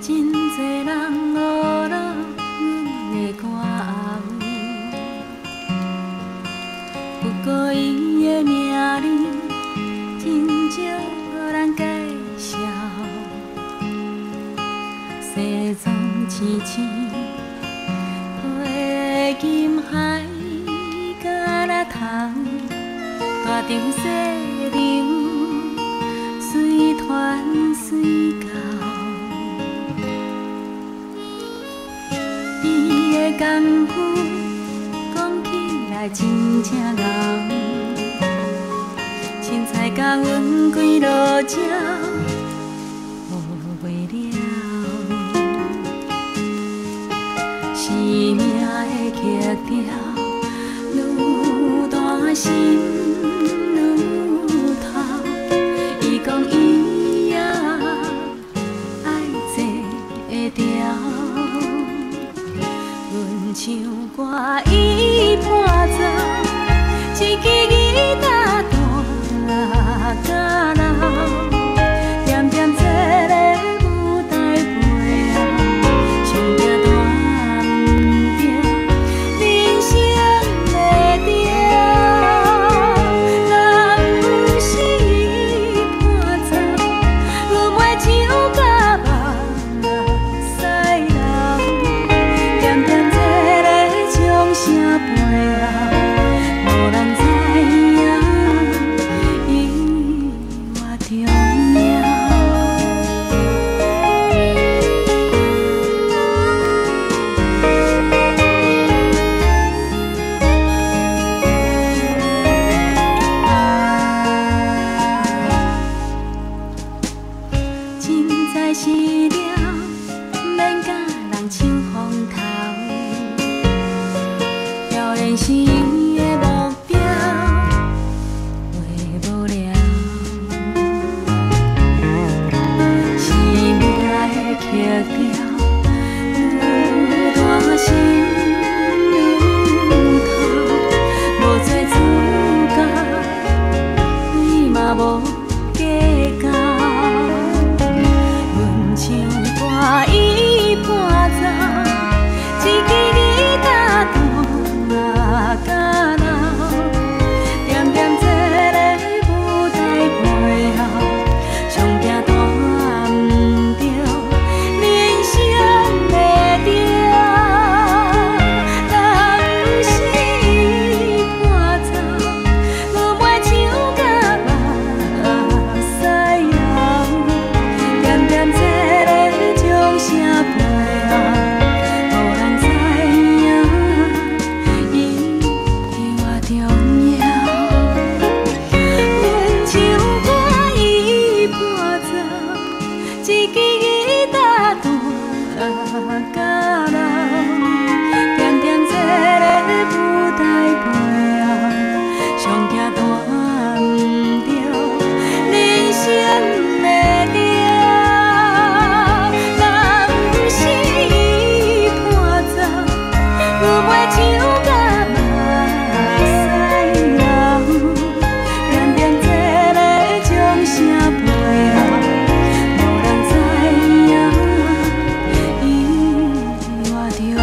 真济人学落阮的歌喉，不过伊的名字真少人介绍。西装青青，花金场细流，随传随到。伊的功夫讲起来真正𠢕，凊彩共阮几落招，学袂了。生命的曲调，愈大心愈透。伊讲伊也爱坐会牢，阮唱歌伊伴奏，一支吉他弹甲老，点点坐咧舞台背后，上惊弹毋著人生的调。若毋是伊伴奏，阮袂唱甲目屎流，点点坐咧掌声背后，无人知影伊偌重要。凊彩时了，免共人抢风头，表演是伊的目标，袂无聊。生命的曲调，愈大心愈透，无做主角，你嘛无计较。阮唱歌伊伴奏，一支吉他弹甲老，点点坐咧舞台背后，上惊弹毋著人生的调。若毋是伊伴奏，阮袂唱甲目屎流，点点坐咧掌声背后，无人知影伊偌重要。阮唱歌伊伴奏，一支吉他弹甲老，点点坐咧舞台背后，上惊弹毋著人生的调。若毋是伊伴奏，阮袂唱甲目屎流，点点坐咧掌声背后，无人知影伊偌重要。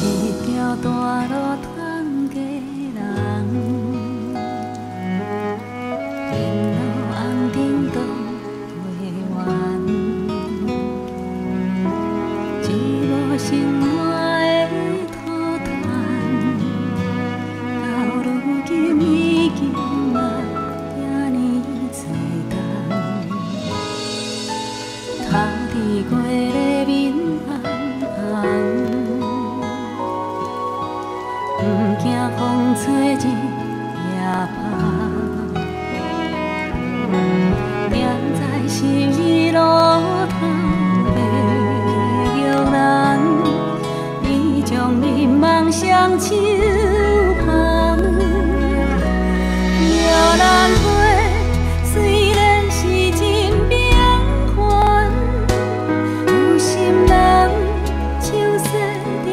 一条大路通家人，沿路红灯都袂完，一无生活的涂炭，到如今已经嘛遮呢济冬，头伫过咧面红红。毋惊风吹日夜拍，踮在十字路头的玉兰，伊将面望双手捧，摇玉蘭花雖然是真平凡，有心人手洗著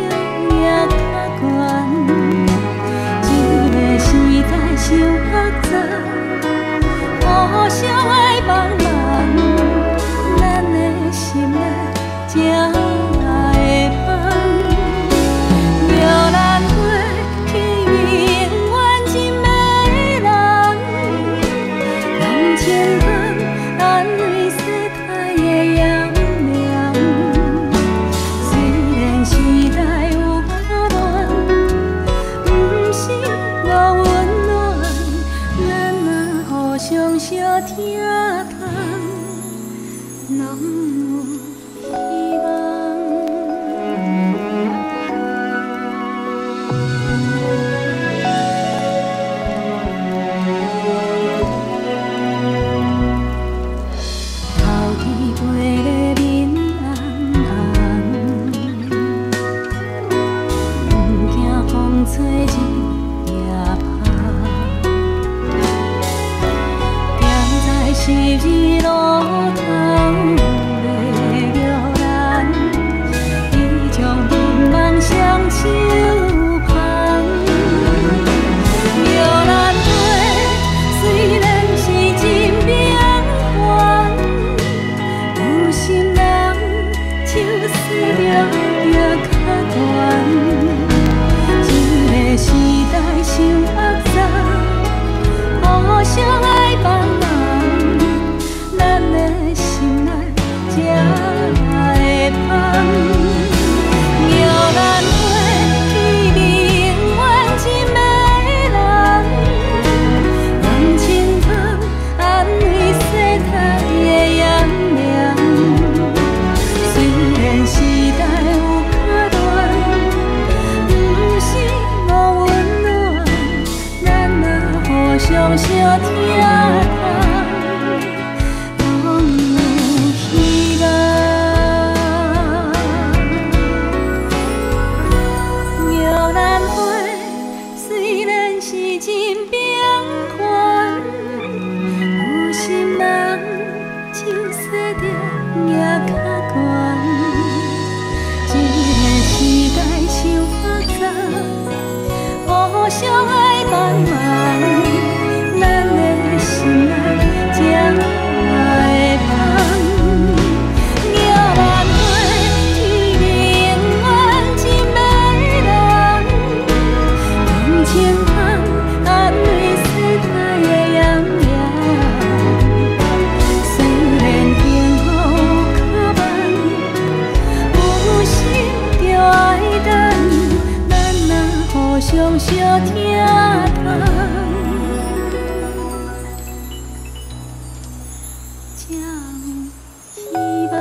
也較懸。這个時代傷複雜，互相愛幫忙，咱的心內才會放。玉蘭花氣味永遠真迷人，人情香安慰世態的炎涼。雖然時代有較亂，毋是無溫暖，咱若互相相疼痛，攏有希望。頭天飛咧面紅紅，毋驚風吹日夜拍。行在十字路頭的玉蘭，伊將眠夢雙手捧。玉蘭花雖然是真平凡，有心人手洗著也較懸。這个時代傷複雜，互相愛幫忙，咱的心內才會放。玉蘭花氣味永遠真迷人，人情香安慰世態的炎涼。雖然時代有較亂，毋是無溫暖，咱若互相相疼痛，攏有希望。玉蘭花雖然是真平凡，有心人手洗著也較懸。這个時代傷複雜，互相愛幫忙，咱的心內才會放。玉蘭花氣味永遠真迷人，人情香安慰世態的炎涼。雖然幸福有較慢，有心就愛等，咱若互相相疼痛，才有希望。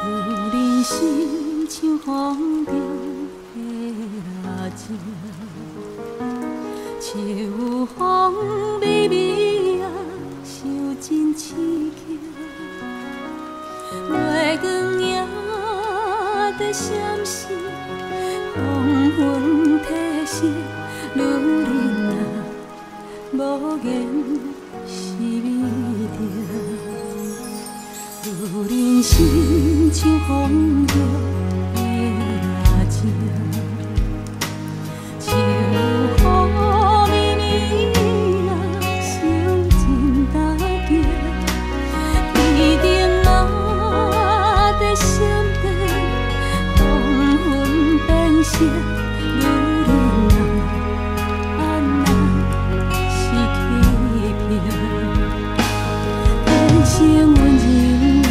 有人生像风中的蜡烛，秋风微微啊，受真刺激。月光影在闪烁，黄昏褪色，女人啊，无言是美着。女人心像风中的蜡烛，秋雨绵绵啊，受真打击。天顶仔在闪电，黄昏变色，女人啊，按那是欺骗。天生温柔啊，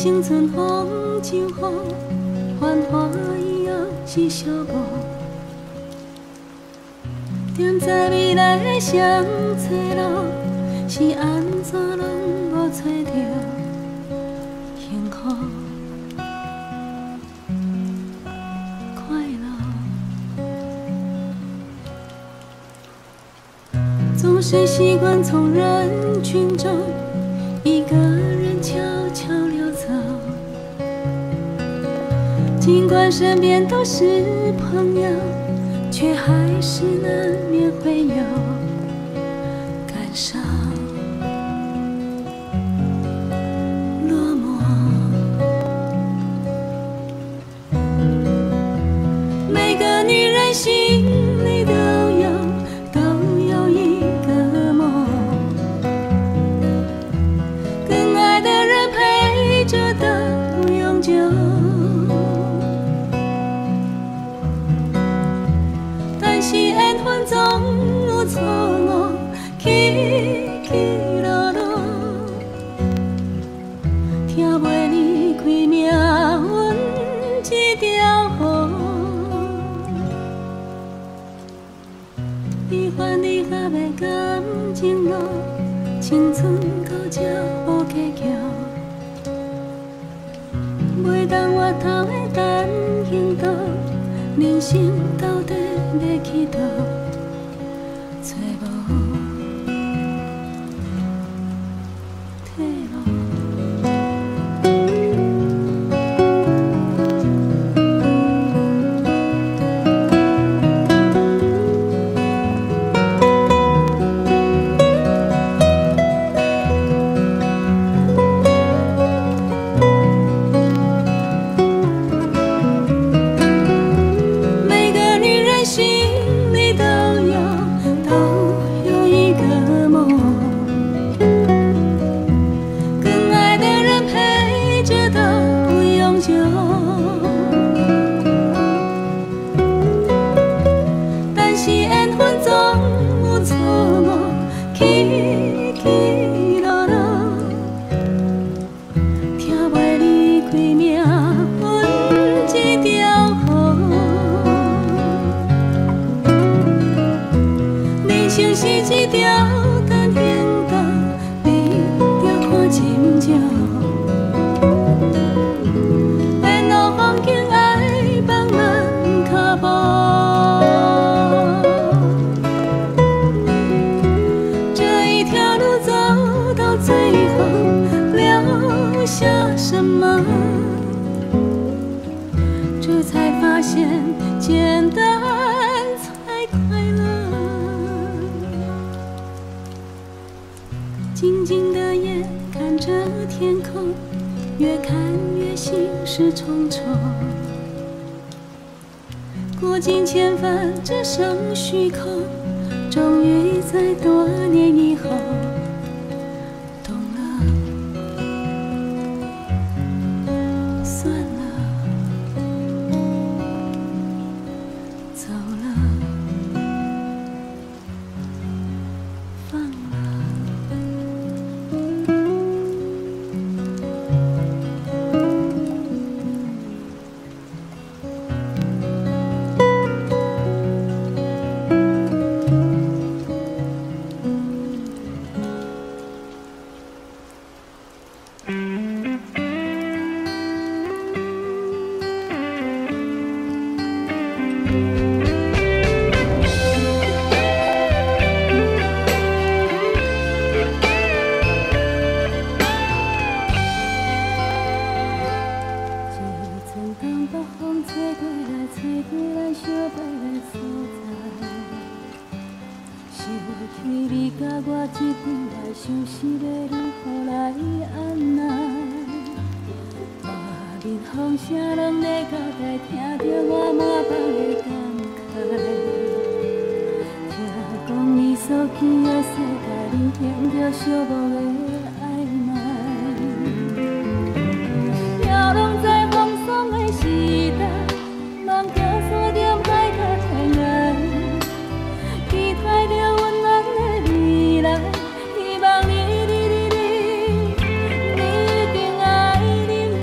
生春风秋雨，繁华以后是寂寞。踮在未来的双册路，是按怎拢无揣著幸福快乐。总是习惯从人群中一个人悄悄溜走，尽管身边都是朋友，却还是难免会有感伤、落寞。每个女人心里都有一个梦，跟爱的人陪着到永久。但是缘分总有错误，起起落落，听袂离开命运这条河。悲欢离合的感情路，青春到这无计较，袂当回头的单行道，人生到底欲去佗？找无退路。每个女人心里都有一个梦，跟爱的人陪着到永久。但是缘分总有错误，起起落落，听袂离开命运这条河。人生是一条单行道，你著看深少。沿路风景爱放慢脚步，这一条路走到最后，留下什么？这才发现简单才快乐。静静的夜，看着天空，越看越心事重重。过尽千帆，只剩虚空。终于在多年以后，懂了，算了，走了，放了。一阵东北风吹过来，吹过来，相伴的所在。想起你佮我这久来相思要如何来按捺？外面风声拢咧交代，听著我满腹的感慨。听讲你所去的世界，流行著寂寞的暧昧。飘浪在风霜的时代，梦叫山踮海角天涯，期待著温暖的未来，希望你你你你，你一定爱忍耐。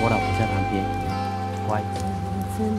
我老婆在旁邊，乖。疼嘛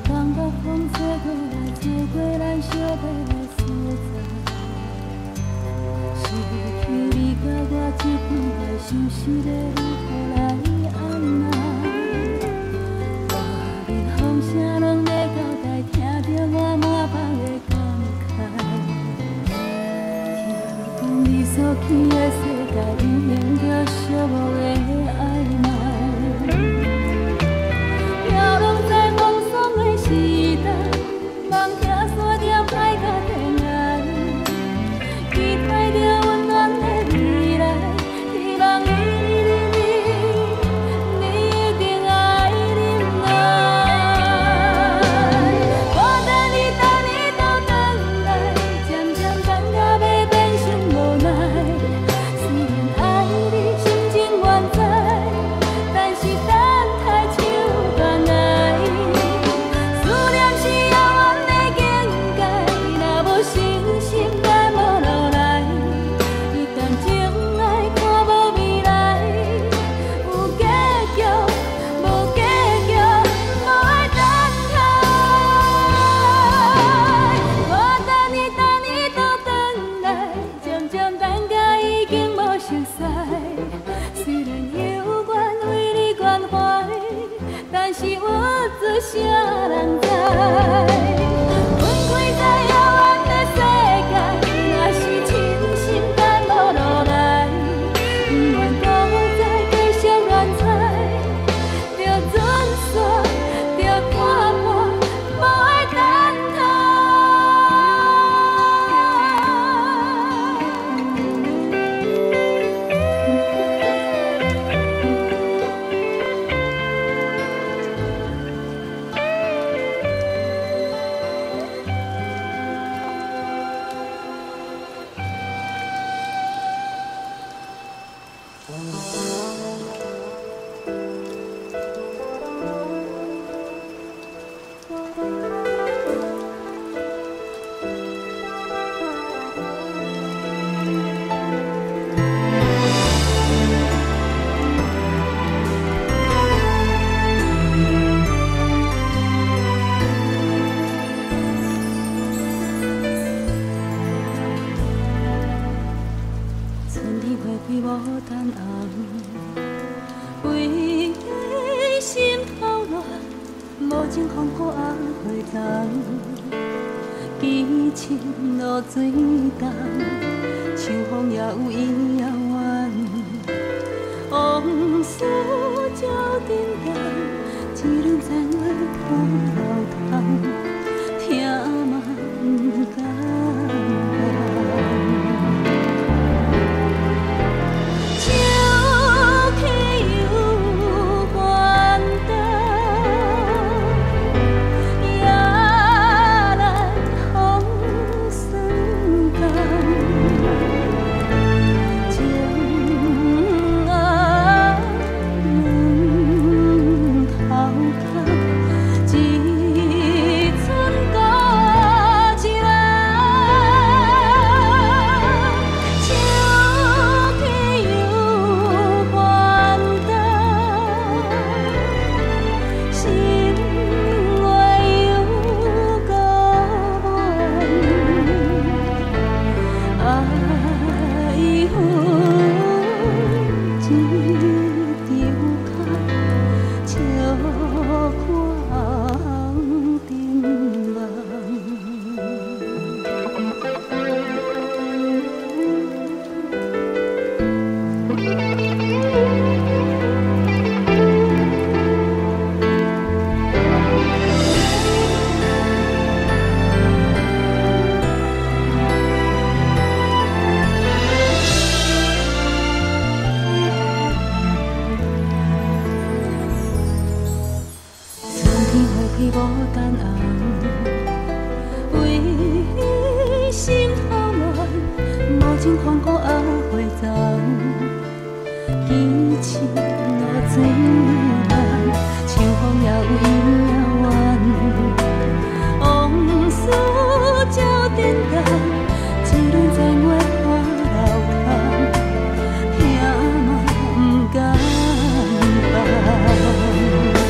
不敢放。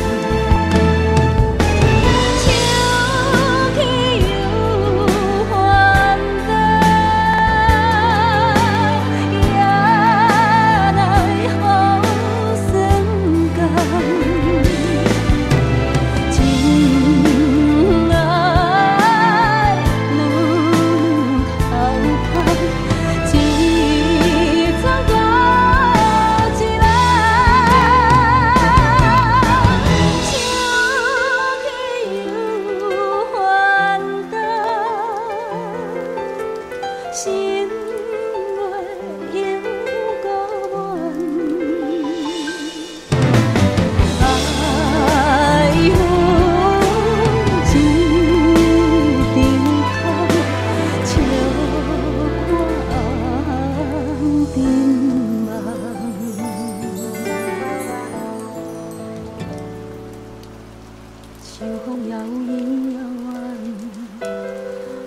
遙遠。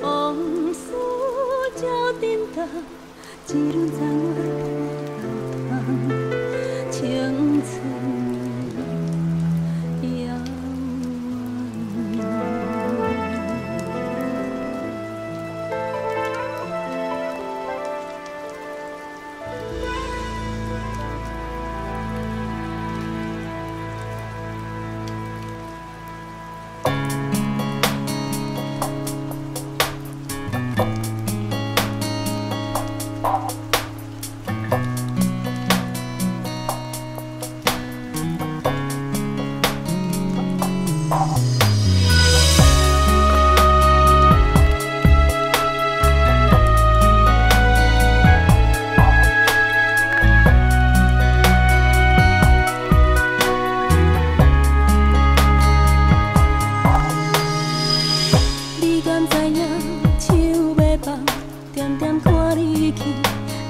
往事照叮當，一輪残月流淌，青春遙遠。你敢知影手欲放，恬恬看你去，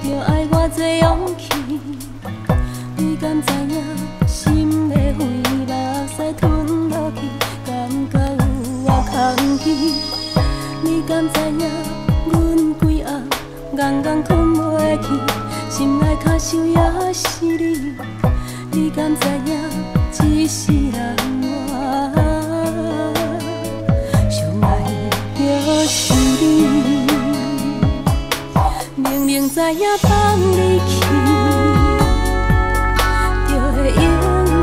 著愛偌濟勇氣。你敢知影心欲飛，目屎吞落去，感覺有偌空虛。你敢知影阮規暗怣怣睏袂去，心內跤想也是你。你敢知影這世人我上愛的就是你，明明知影放你去，就會永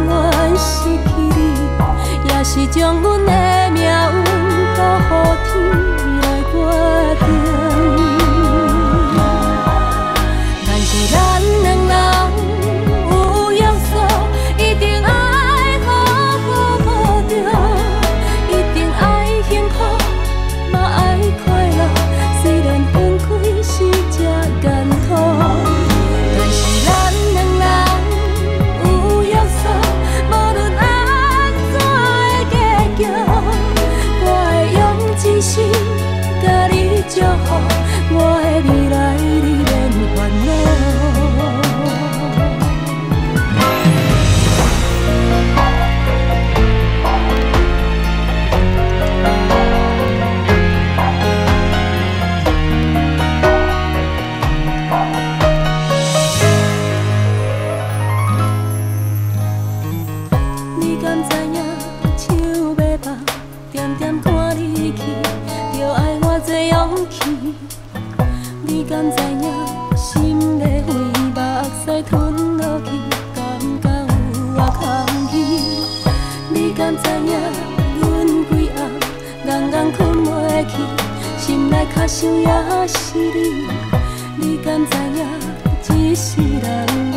遠失去你，也是將阮的命運交予天來決定。但是咱兩人有約束，一定愛好好抱著，一定愛幸福，嘛愛快樂，雖然分開是這艱苦。但是咱兩人有約束，無論按怎的結局，我會用真心共你祝福，我的未來你免煩惱。你敢知影手欲放，恬恬看你去，著愛偌濟勇氣。你敢知影心欲飛，目屎吞落去，感覺有偌空虛。你敢知影阮規暗怣怣睏袂去，心內跤想也是你。你敢知影這世人我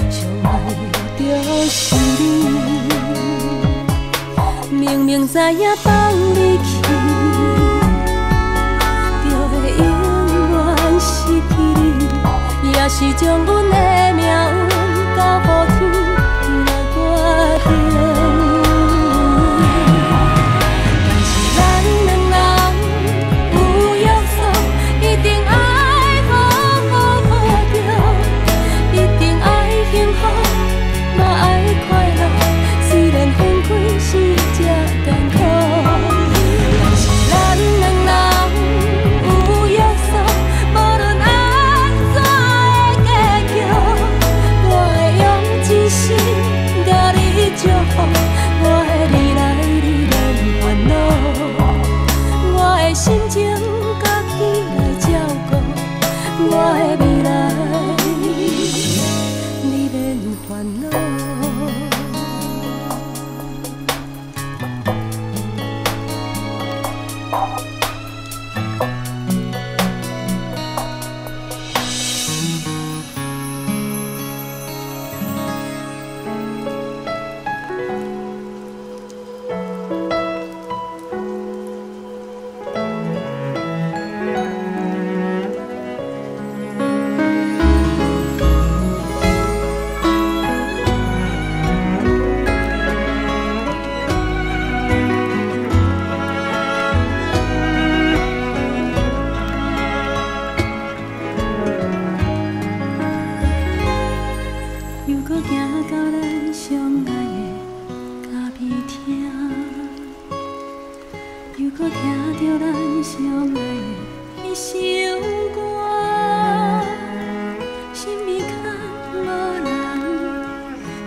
上愛的就是你，明明知影放你去，就會永遠失去你，也是將阮的命運交予天來決定。但是咱兩人有約束，一定愛好好抱著，一定愛幸福，嘛愛快樂，雖然分開是這艱苦。但是咱兩人有約束，無論按怎的結局，我會用真心共你祝福，我的未來你免煩惱，我的心情家己來照顧，我的未來你免煩惱。閣聽著咱相愛的彼首歌，身邊空無人，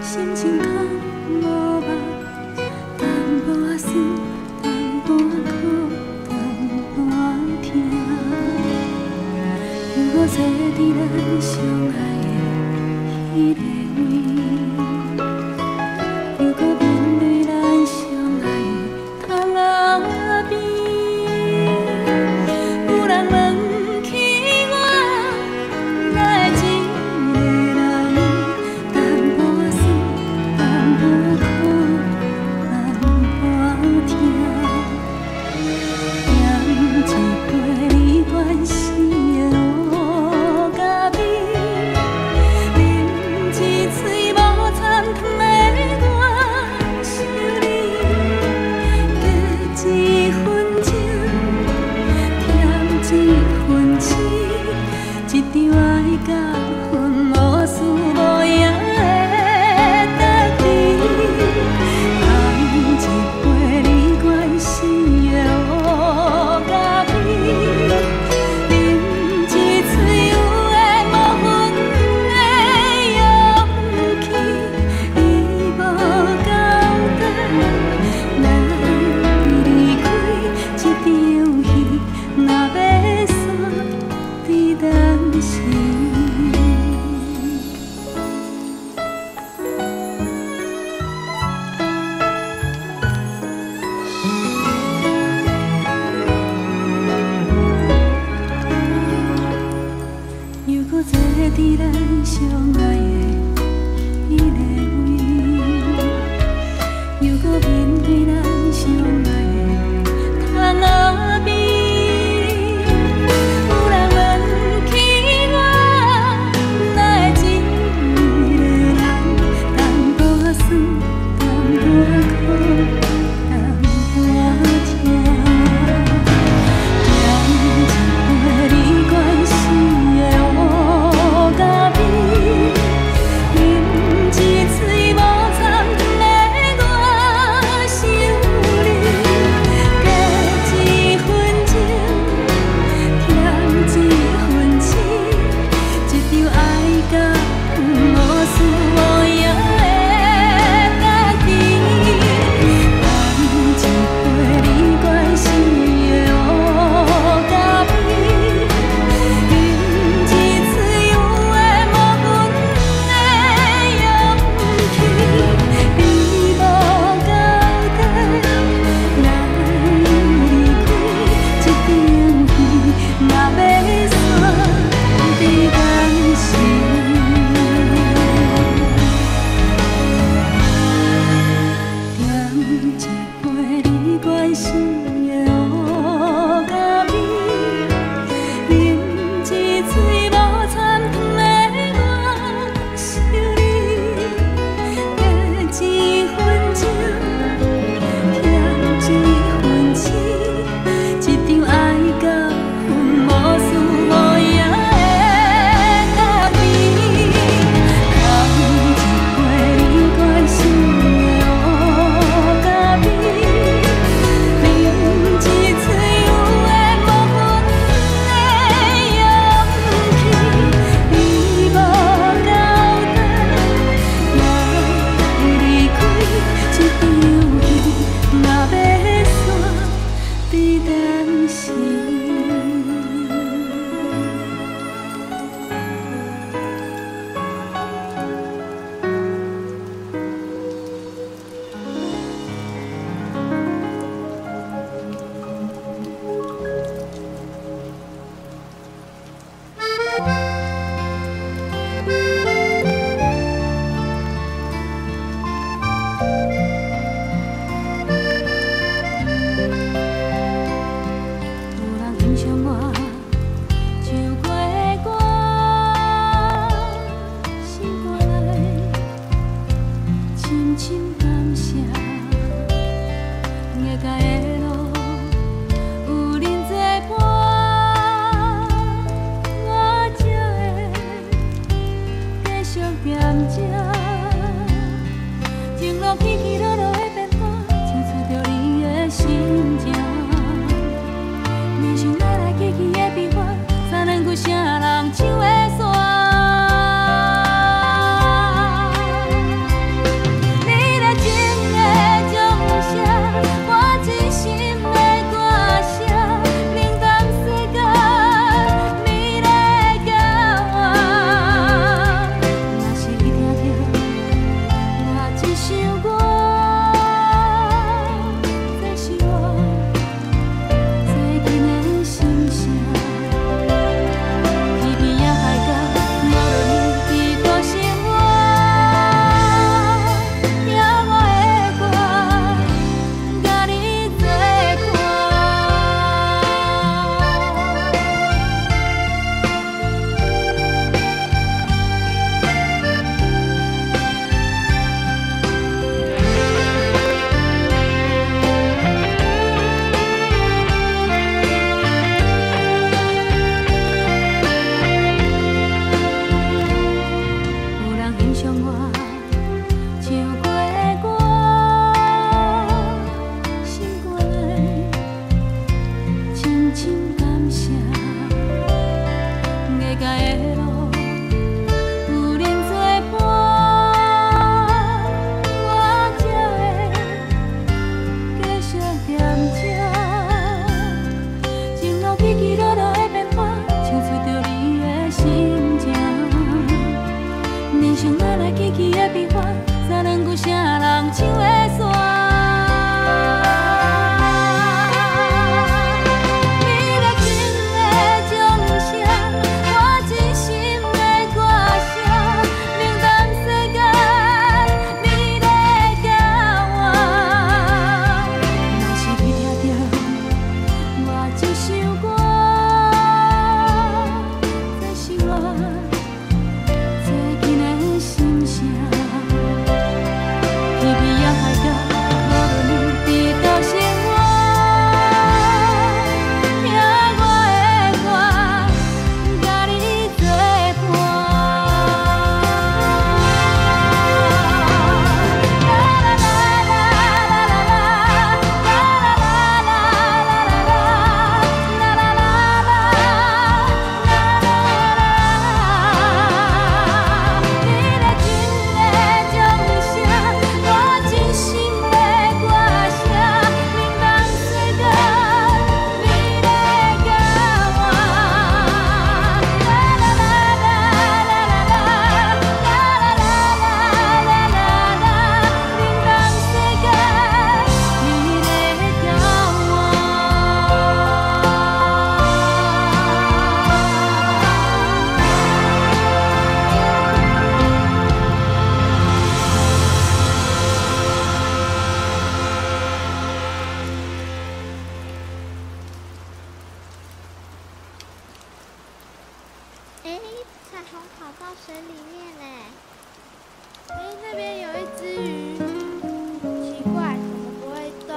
心情空無夢，淡薄仔酸，淡薄仔苦，淡薄仔疼。猶閣坐佇咱相愛的彼个位，猶閣面對咱相愛的窗仔邊，有人問起我，哪會一个人？淡薄仔酸，淡薄仔苦，淡薄仔疼。点一杯你关心的乌咖啡，啉一喙無摻糖的我想你，加一分情，添一分痴，一場愛甲恨無輸無贏的鬥智。捧一杯你關心的烏咖啡，啉一喙有緣無份的勇氣，伊無交代，咱離開這場戲，若欲煞佇當時。猶閣坐佇咱相愛的彼个位，猶閣面對咱相愛的窗仔邊，有人問起我，哪會一個人？淡薄仔酸，淡薄仔苦，淡薄仔疼。点一杯你關心的烏咖啡，啉一喙無摻糖的我想你，加一分情，添一分痴，一場愛甲恨無輸無贏的鬥智。捧一杯你關心的烏咖啡，啉一喙有緣無份的勇氣，你無交代，咱離開這場戲，若欲煞佇當時。點一杯你關心的烏咖啡，啉一喙無摻糖的我想你，加一分情，添一分痴，一場愛甲恨無輸無贏的鬥智。捧一杯你關心的烏咖啡，啉一水里面呢。哎，那边有一只鱼，奇怪，怎么不会动？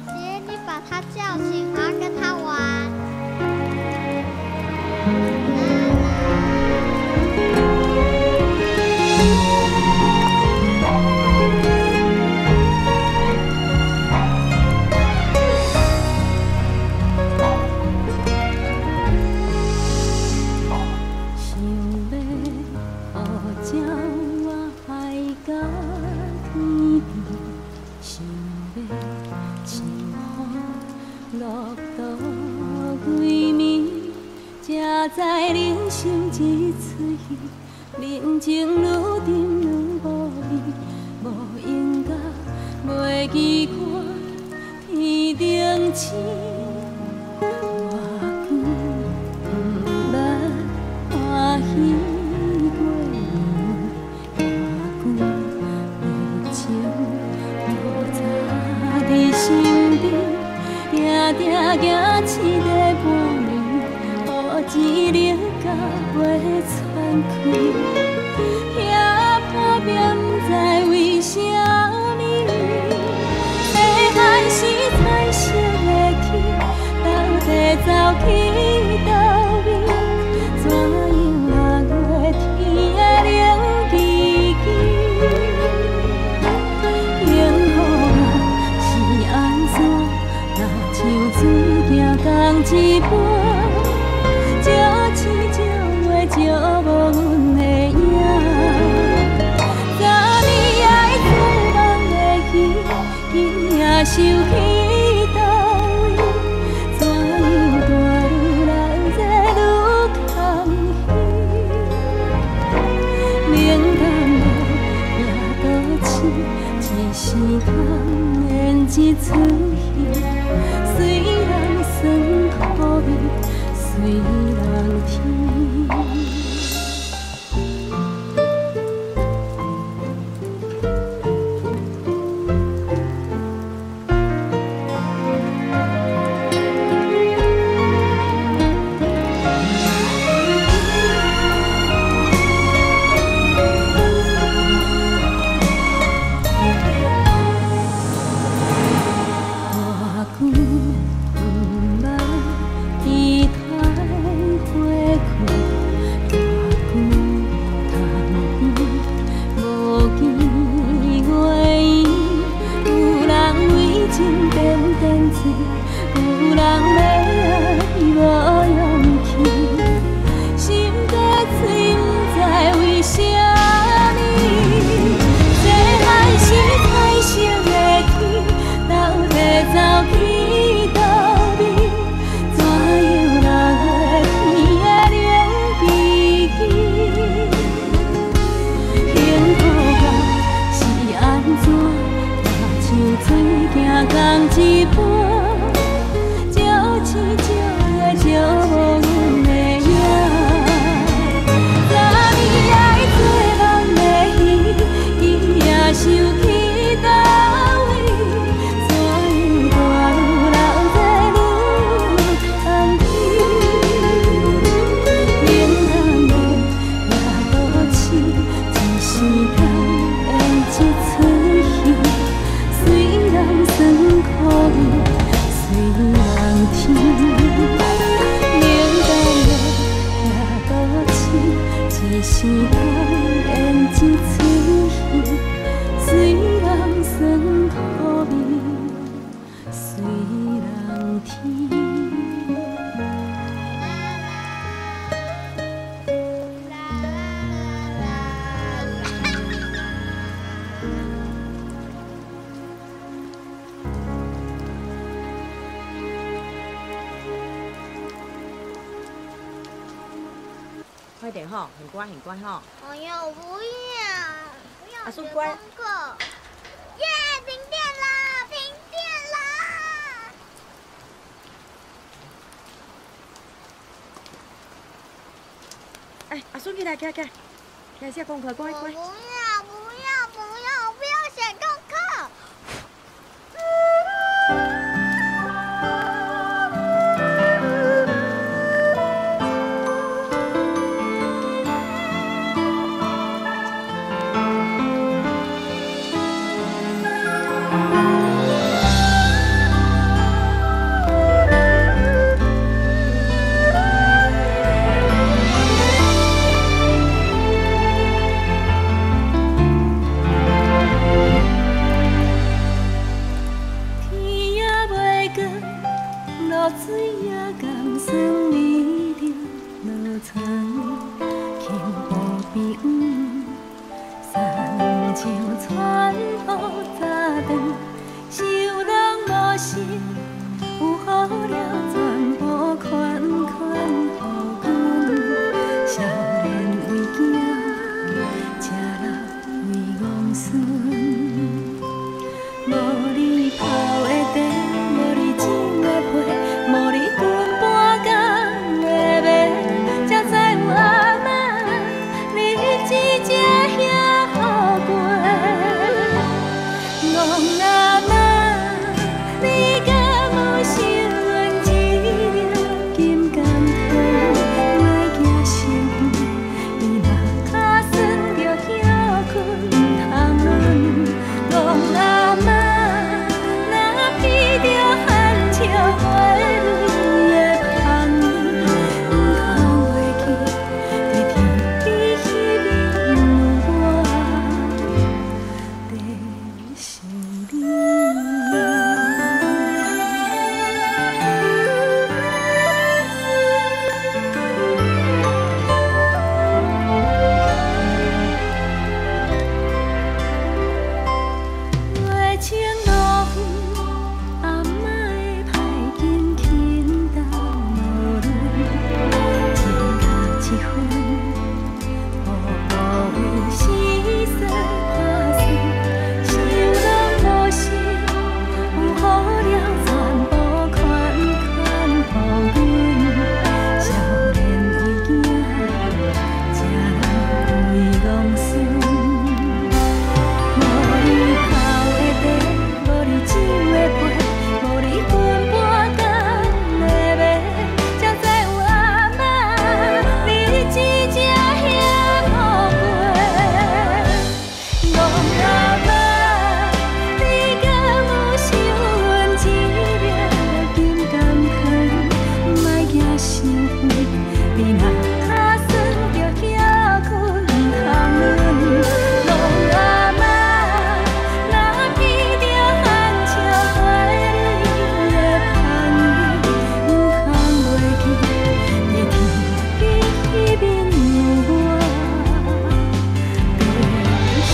姐姐，你把它叫醒，我要跟它玩。知人生一出戏，人情愈沉愈无味，无闲甲袂记看天顶星。偌久毋捌欢喜过暝，偌久的情搁藏伫心底，定定行试咧半暝。一日甲袂喘气，遐破病不知为啥物。细汉时彩色的天，到底走去佗位？怎样六月天会冷吱吱？幸福啊是按怎？若像水行仝一般。少醒少袂少无阮的影，昨暝爱做梦的鱼，今夜想去佗位？怎样大愈来这愈空虚？冷淡的夜都市，一时间演一出戏，虽然酸苦味。随人天。快点吼，很乖很乖吼。哎呀，我不要，不要学阿孙乖功课。耶，停电了，停电了！哎，阿孙起来，起来，起来，起来写功课，乖乖。我不要，不要，不要，不要写功课。水也甘酸味著落床，琴湖边送像传予早顿，想拢无想，有好了全部款款予阮，少年为囝，才老为戆孙。无你泡的茶，无你斟的杯，无你分半工的糜，才知有阿嬷日子才遐好过。戆阿嬷，你敢有想阮这粒金柑糖？莫惊伤远，你若跤酸就歇困通软。戆阿嬷，若闻著含笑花蕊的香味，毋通袂记，伫天边彼面有我在想你。月清落雨，阿嬷的歹紧轻重无论，一角一分，步步为时势盘算，想拢无想，有好了全部款款予阮，少年为囝，才老为戆孙。无你泡的茶，无你斟的杯，无你分半工的糜，才知有阿嬷日子才遐好过。戆阿嬷，你敢有想阮这粒金柑糖？莫惊伤远，你若跤酸就歇困通软。戆阿嬷，若闻著含笑花蕊的香味，毋通袂记，伫天边彼面有我在想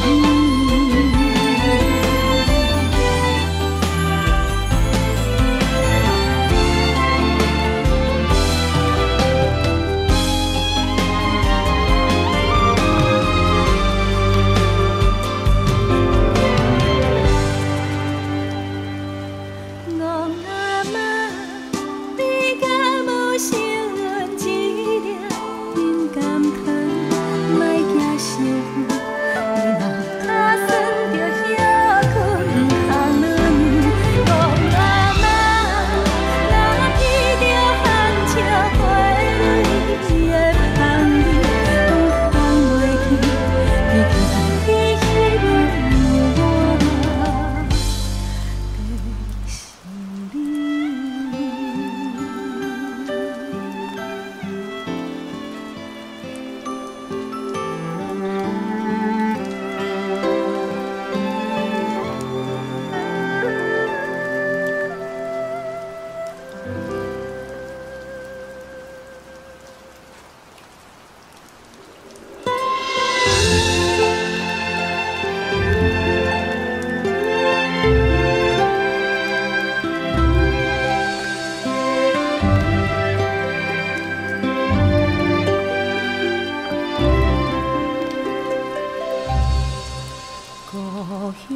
你。戆阿嬷，你敢有想阮这粒金柑糖？莫惊伤远，你若跤酸就歇困通软。戆阿嬷，若闻著含笑花蕊的香味，毋通袂记，伫天边彼面有我在想你。故乡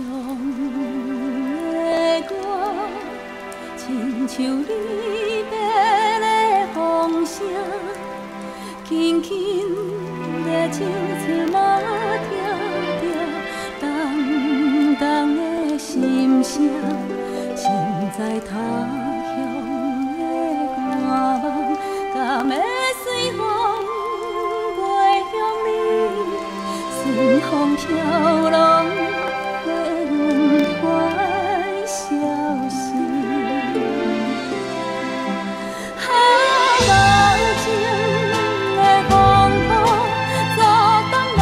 的我，亲像离别的风声，轻轻地唱出嘛听著重重的心声，身在他乡的寒梦，敢会随风飞向你？顺风飘浪的轮回消失。啊，梦情的风雨，阻挡咱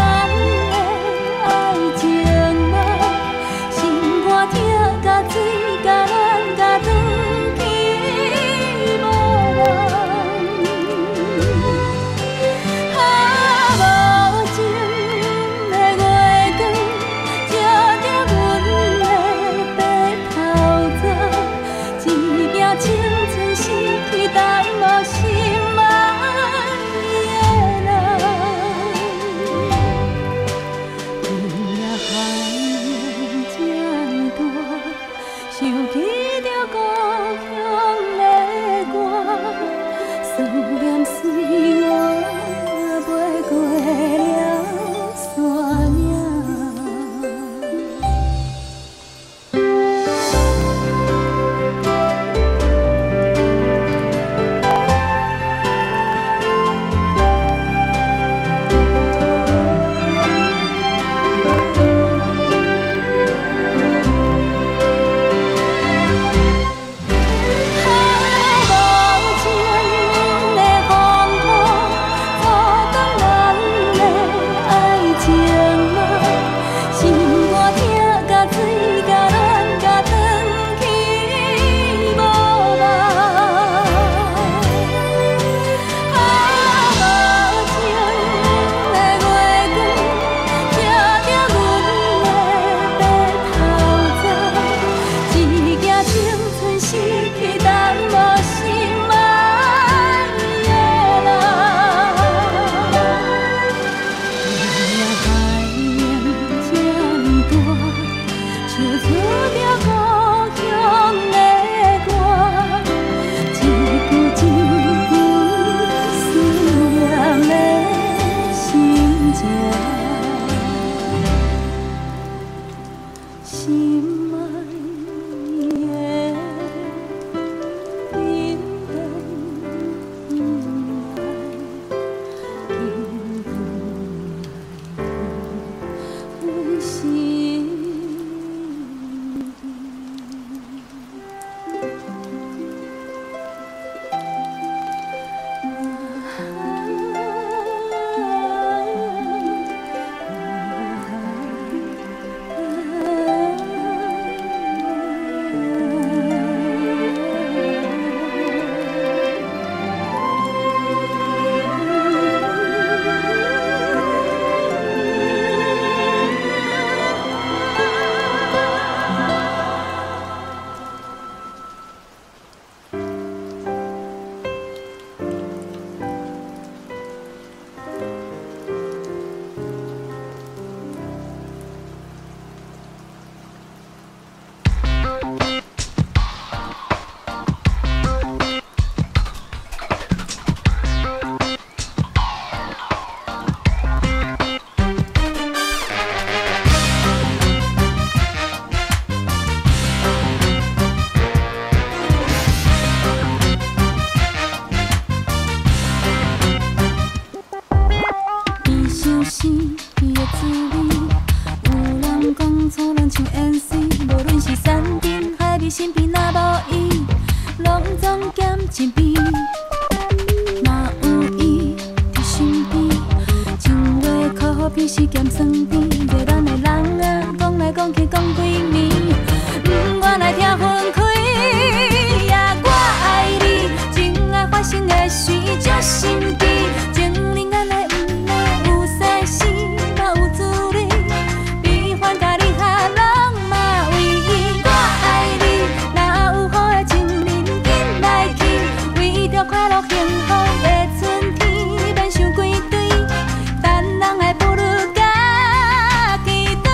的爱情梦。心肝痛，甲水，甲暖，甲转去。身邊若無伊，攏總減一暝。若有伊佇身邊，情話可比是鹹酸甜。迷咱的人啊，講來講去講幾暝，毋願來聽分開。呀，我愛你，情愛發生的時足神奇，情人眼內毋若有世事，嘛有滋味，悲歡佮離合攏嘛為伊。我愛你，若有好的情人緊來去，為著快樂幸福的春天，免想規堆，等人愛不如家己對。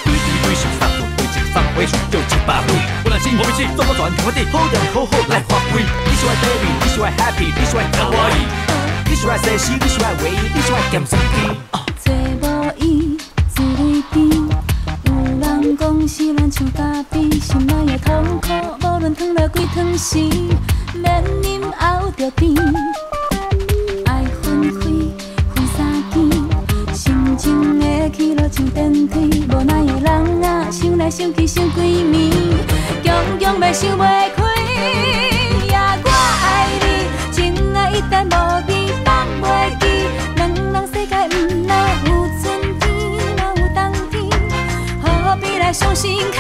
对对对，想杀对一放火，想叫100鐳。我若是无是做我全我伫好定好好來發揮。你是我 baby，你是我 happy，你是我卡哇伊，你是我西施，你是我唯一，你是我鹹酸甜。找無伊滋味甜，有人講是咱像咖啡，心內的痛苦，無論吞落幾湯匙，免啉後著甜。愛分開分三更，心情的起落像電梯，無奈的人啊，想來想去想幾暝，強強欲想袂開。呀，我愛你，情愛一旦無味放袂記，兩人世界毋若有春天，嘛有冬天，何必來傷心空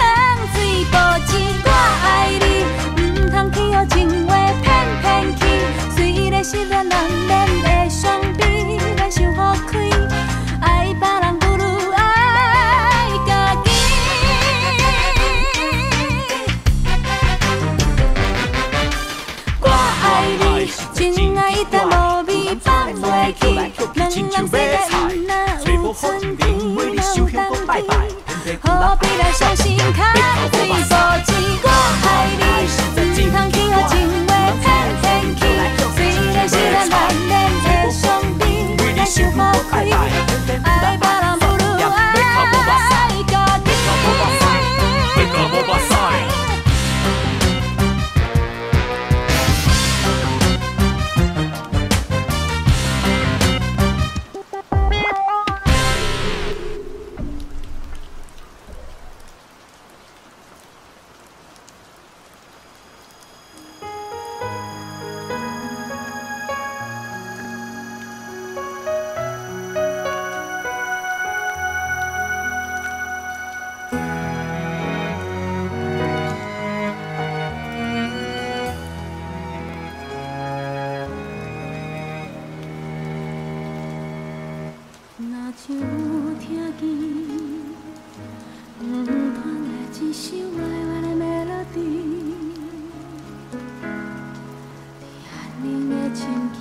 水無錢？我愛你，毋通去予情話騙騙去，雖然失戀難免會傷悲，咱想予開，愛別人不如愛家己。我愛你，情愛一旦無味放袂記，兩人世界毋若有春天，嘛有冬天，何必來傷心空水無錢？我愛你，毋通去予情話騙騙去，雖然失戀難免會傷悲，咱想予開，愛別人不如愛家己。若像有聽見，不斷的一首哀怨的 melody，伫寒冷的深更，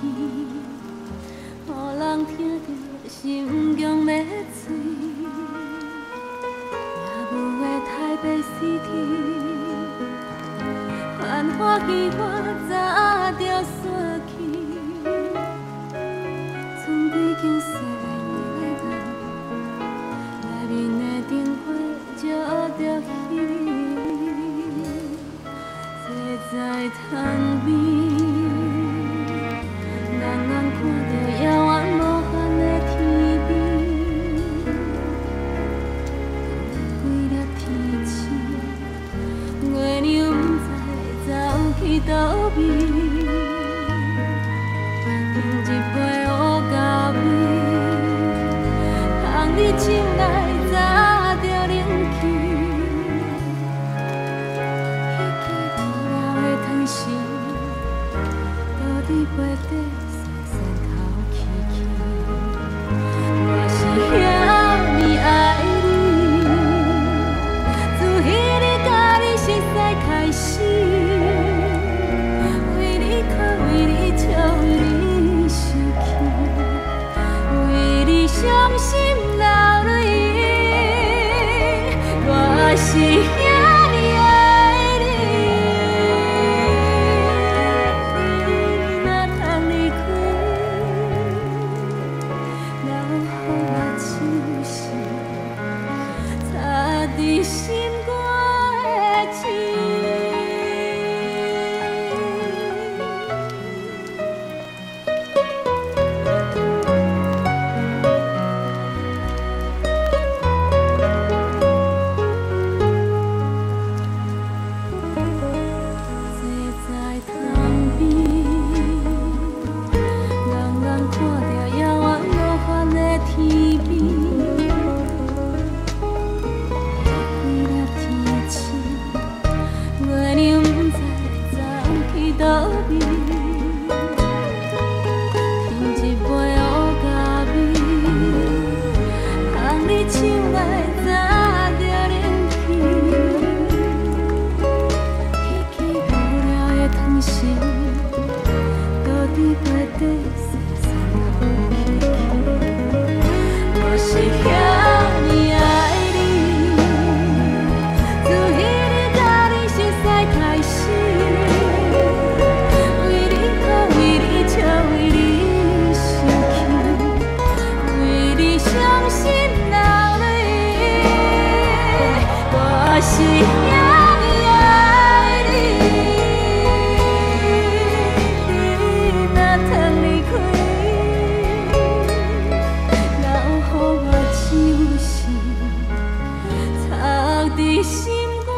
予人聽著心強欲碎。夜霧的台北 City，繁華戲我早就散去，剩幾間7-Eleven內面的燈火照著彼，坐在窗邊，眼眼看著遙遠無限的天邊，幾粒天星，月娘不知走去佗位，饮一杯烏咖啡，捧你手內早就冷去，彼支無聊的湯匙，倒伫杯底细细哭泣泣。我是遐尔愛你，自彼日佮你熟似開始，為你哭，為你笑，為你生氣，為你傷心流淚。我是遐爾愛你，你若通離開，留予我手心插佇心肝的刺。底细细哭泣。我是遐尔爱你，自彼日佮你熟似开始，为你哭，为你笑，为你生气，为你伤心流泪。我是遐尔爱你，你若通离开，留予我只有是藏伫心肝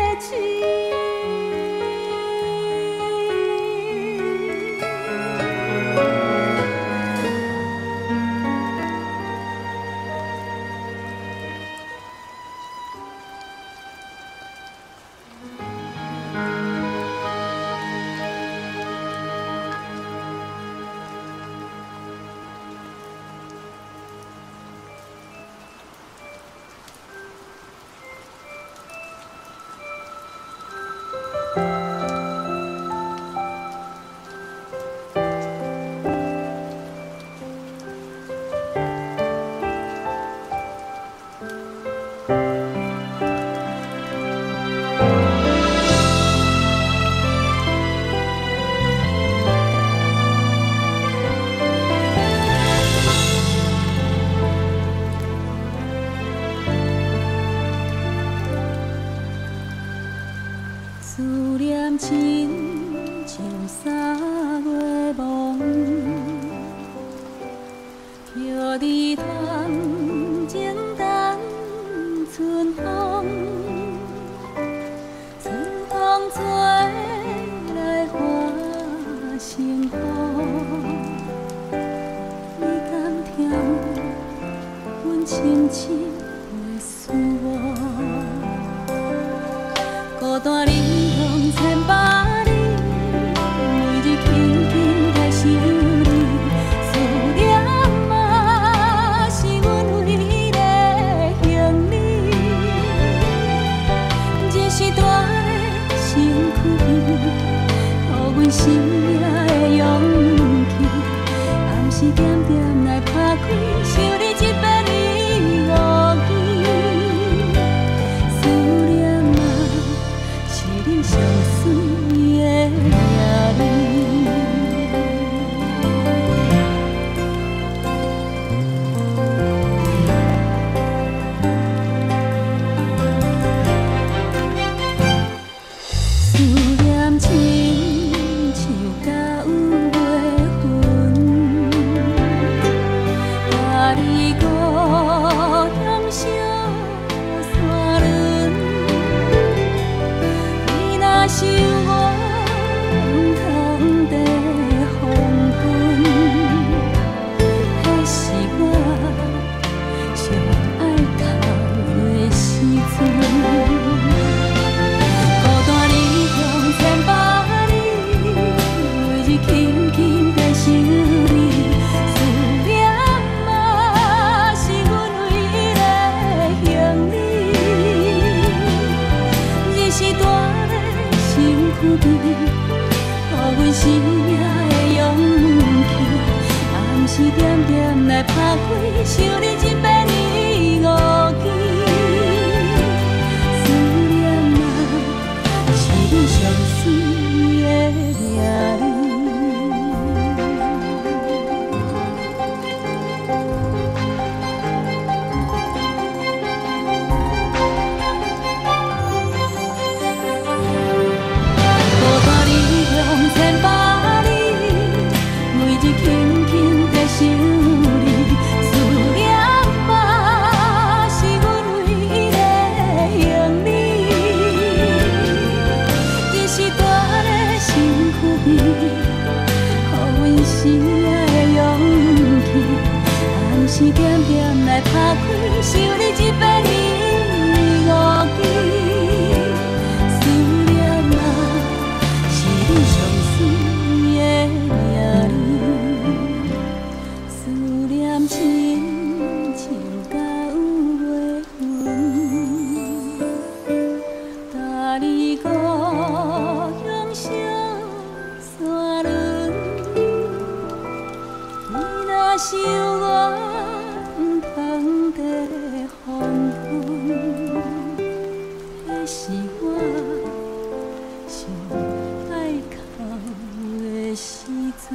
的刺。思念亲像三月梦，飘伫窗前等春风，春风吹来化成雨，你敢听有阮深深的思无？孤单流浪千百里，每日轻轻在想你。思念啊，是阮唯一的行李。这是蹛在身躯边，予阮生命的勇气。暗时点点来拍开，想你这百年五更。思念啊，是恁上水的名字。思念亲像九月云，甲你故乡相相连。你若想我，毋通在黄昏，彼是我上爱哭的时阵。孤单流浪千百里，每日轻轻在想你。思念啊，是阮唯一的行李。日是蹛在身躯边，予阮生命的勇气。暗时点点来拍开，想你这百年五更。思念啊，是恁上水的名字。孤单流浪千百里，每日轻轻在想你。思念啊，想我毋通伫黄昏，彼是我上爱哭的时阵。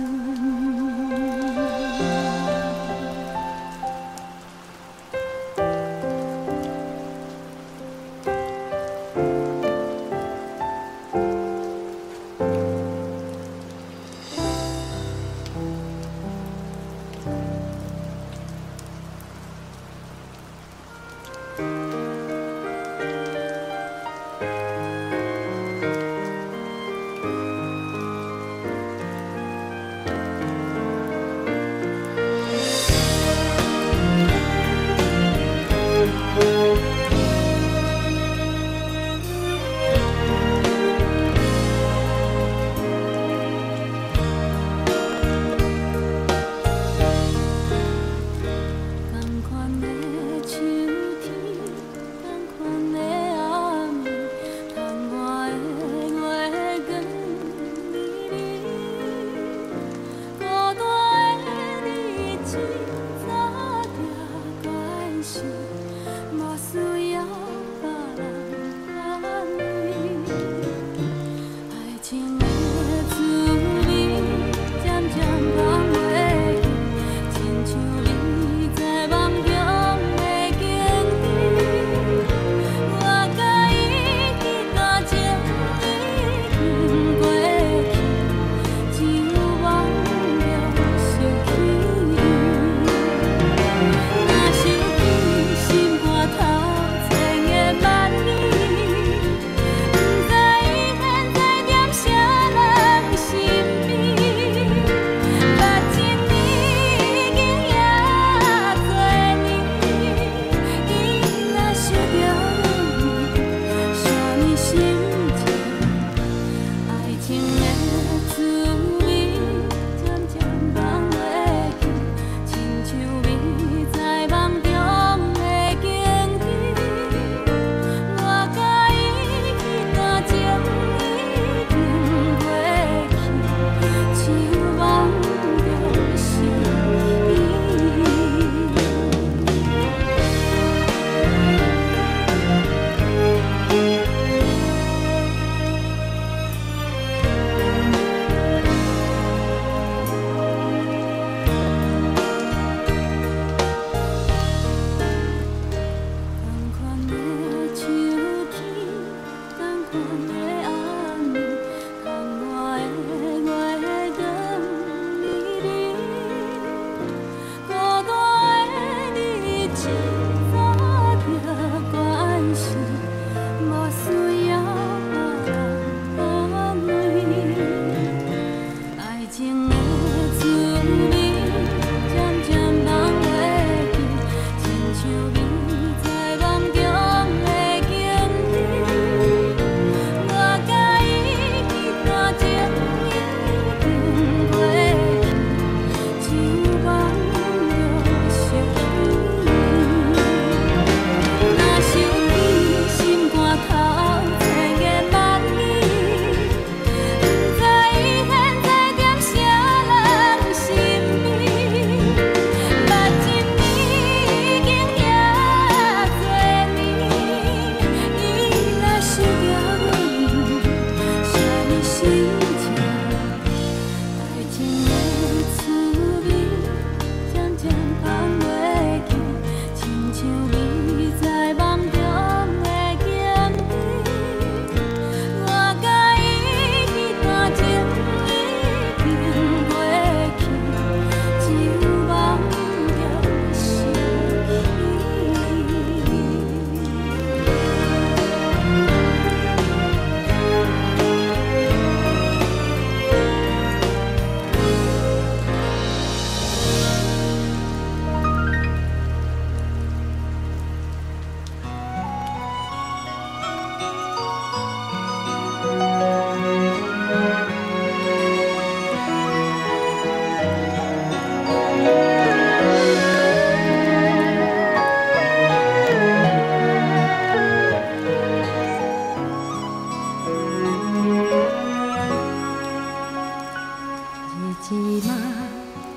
日子嘛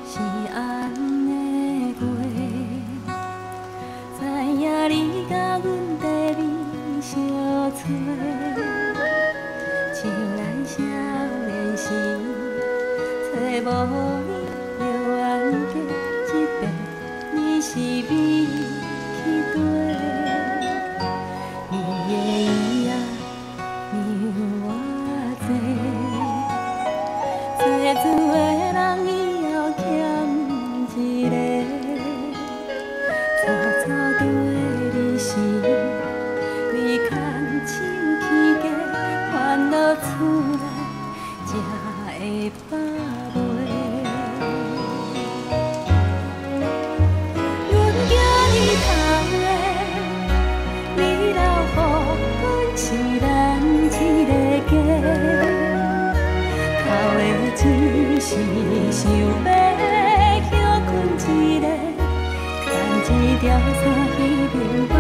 是按呢，你佮阮地面相揣，像咱少年时，找无你著冤家，这遍你是美去对，你的伊仔让我坐，做主的人以后欠一个。草草对你时，你牵手起家，烦恼厝内才会放袂。阮叫你头的，你留予阮是咱一个家。头的只是想欲歇睏一下。牵一条线彼边放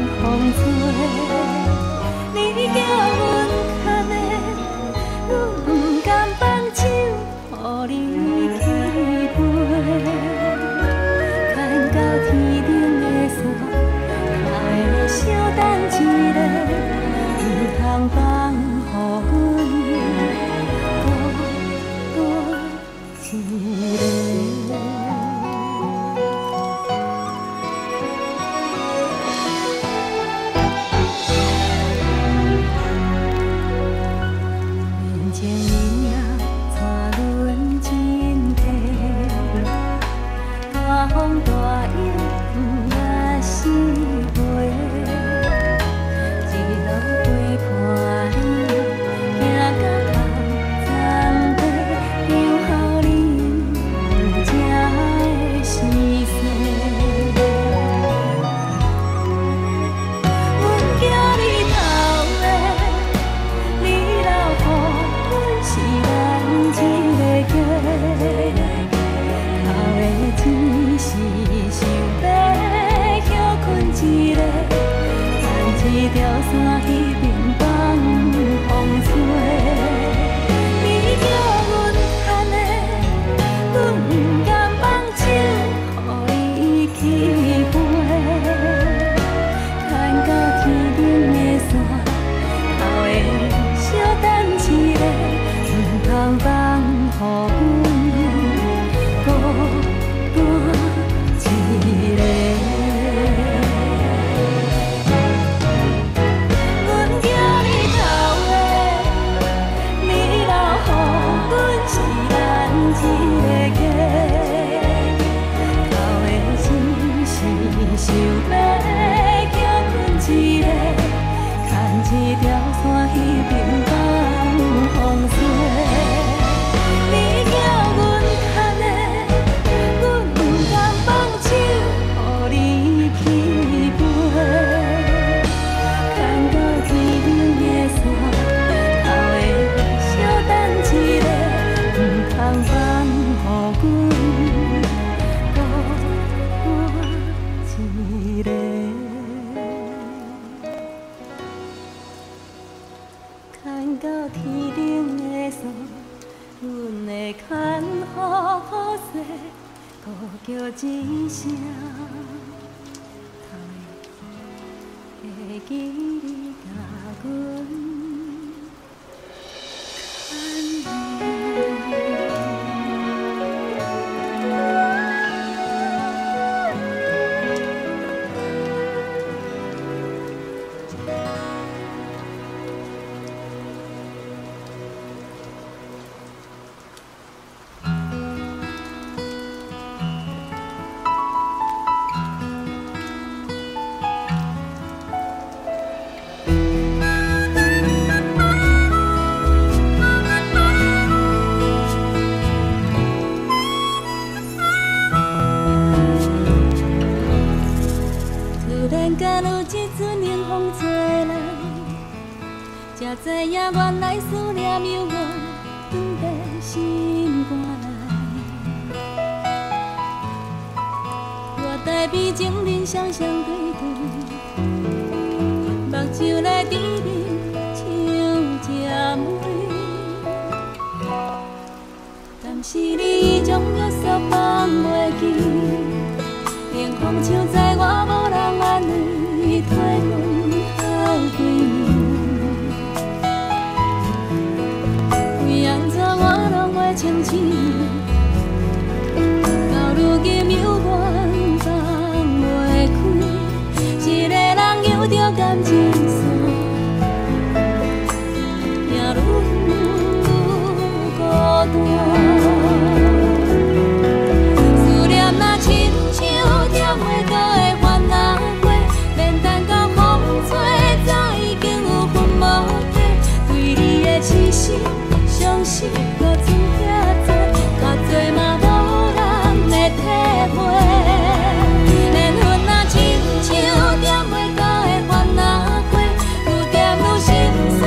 风吹，你叫阮牵的，阮不甘放手，予你去飞。牵到天顶的线，头的小等一下，毋通放予阮孤单一个。放袂记，连空手在我无人安慰。醒，到如今犹原放袂开，一个人游著感情线，行愈远愈孤单。思念若亲像点袂倒的番仔花，免等到风吹，早已经有魂无体，对你的痴心相信阁剩遐济，较济嘛无人会体会。缘分若亲像点袂到的番仔花，愈点愈心酸，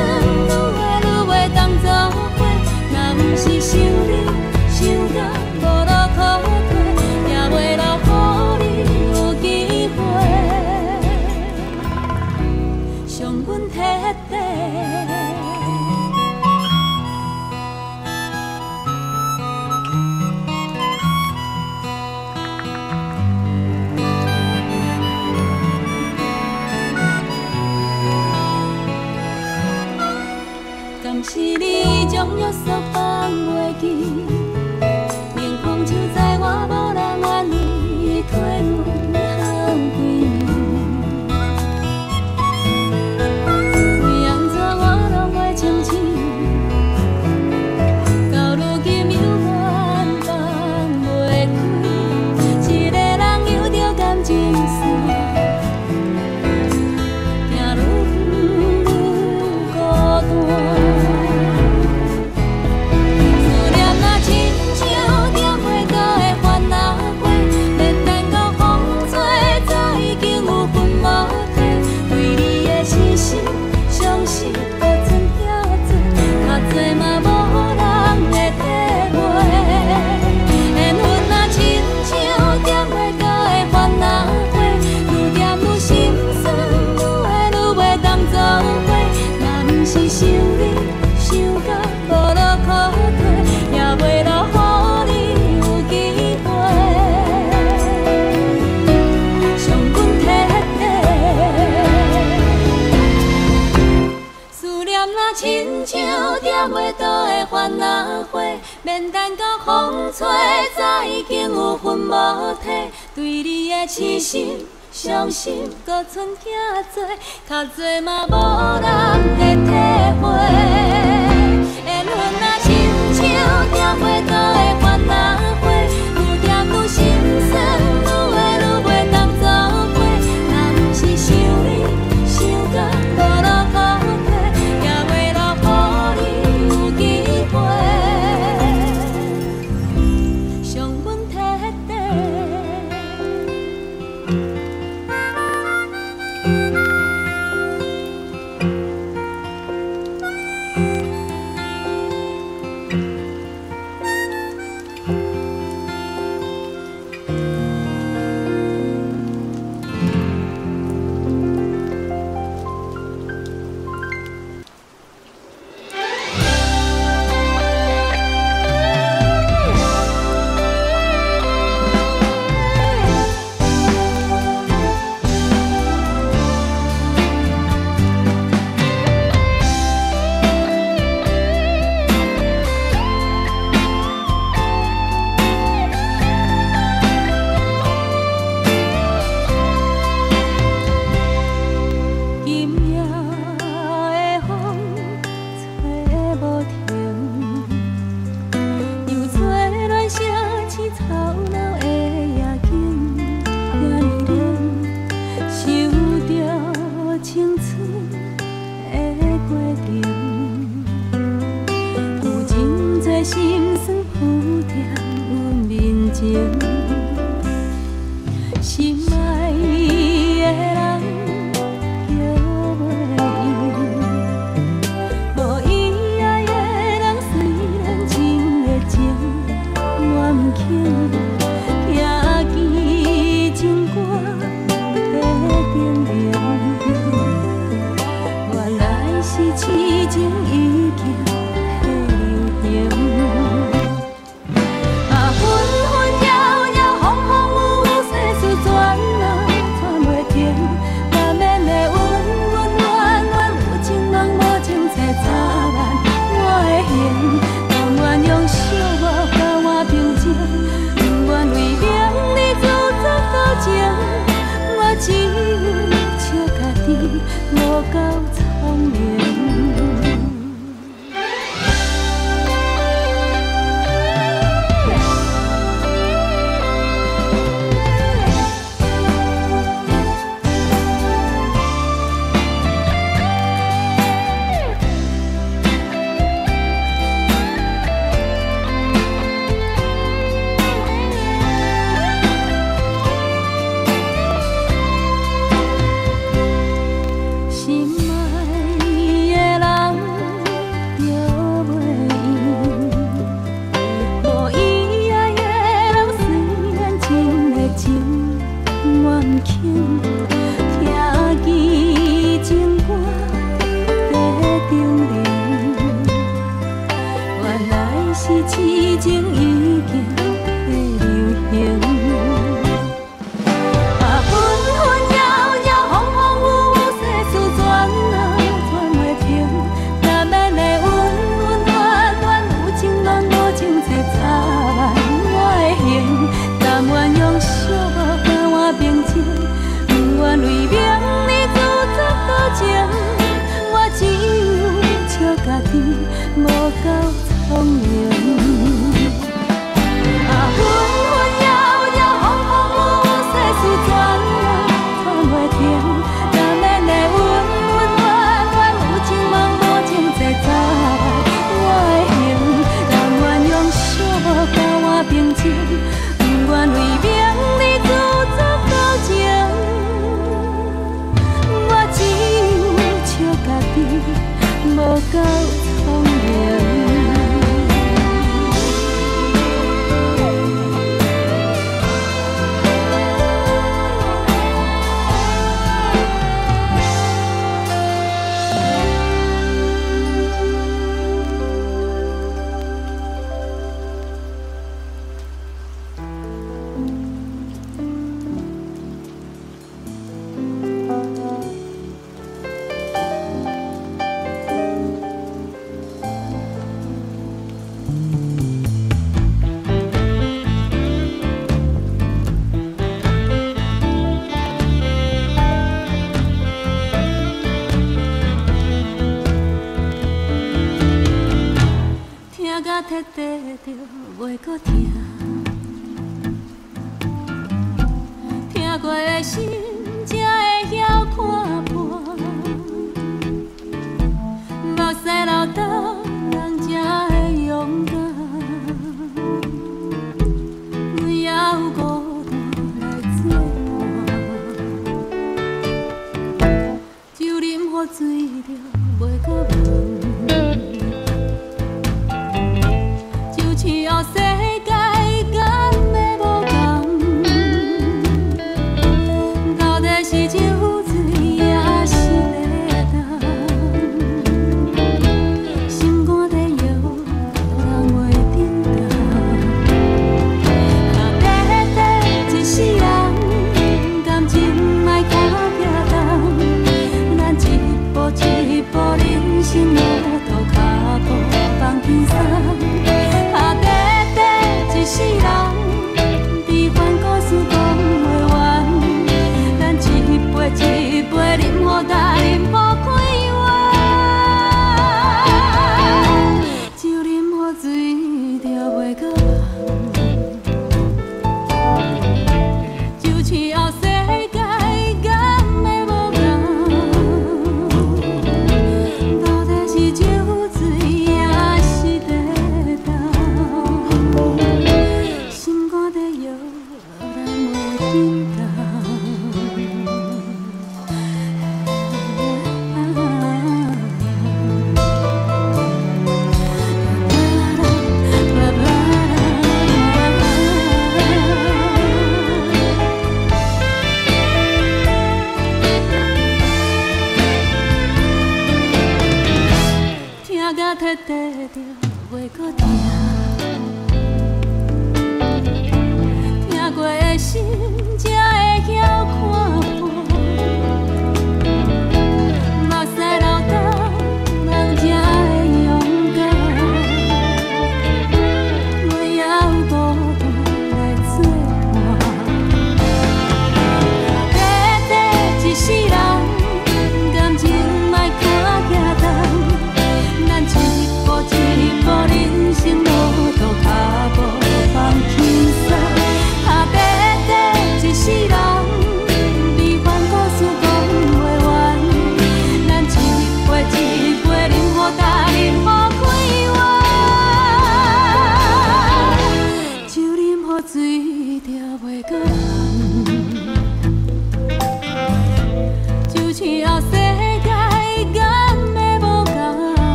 愈会愈袂当作伙。若毋是想你想到无路可退，也袂留予你有机会，伤阮彻底。敢是你将约束放袂记，宁风就知我无人愿意替阮好几年。为按怎我拢袂清醒，到如今犹原放袂开，一个人游著感情线，行愈远愈孤单。思念若亲像点袂到的番仔花，免等到风吹，早已经有魂无体，对你的痴心相信阁剩遐济，较济嘛无人会体会。缘分若亲像点袂到的番仔花，愈点愈心酸，愈会愈袂当作伙。若毋是想你想到无路可退，也袂留予你有机会，伤阮彻底。思念若亲像点袂倒的番仔花，免等到风吹，早已经有魂无体，对你的痴心伤心阁剩遐济，较济嘛无人会体会。缘分若亲像点袂倒的番仔花，愈点愈心酸，愈会愈袂当作伙。若毋是想你想到无路可退，也袂留予你有机会，伤阮彻底。今夜的风吹无停，又吹乱城市吵闹的夜景，遐呢冷，想著青春的过程，有真济心酸浮踮阮面前，心爱的人。叫袂伊，无伊爱的人虽然真热情，我毋肯徛记情歌在顶面。原来是痴情已经彼流行。啊，纷纷扰扰，风风雨雨，世事全痴情已經流行。啊，紛紛擾擾，風風雨雨，世事轉啊轉袂停。難免會溫溫暖暖，有情人無情這早晚我會還。甘願用寂寞交換平靜，不願為名利自作多情。我只有笑家己，無夠聰明。啊，紛紛擾擾，風風雨雨，世事轉啊轉袂停。難免會溫溫暖暖，有情夢無情這早晚我會還。甘願用寂寞交換平靜，不願為名利自作多情。我只有笑家己，無夠聰明。聽甲徹底就袂閣疼，疼過的心才會曉看破。目屎流干，人才會勇敢，也有孤單來作伴。酒啉予醉著，袂閣梦。就像世界敢會無仝？到底是酒醉抑是地重？心肝在摇，人袂振动。啊，短短一世人，感情莫看遐重。咱一步一步人生路途，脚步放輕鬆。啊，短短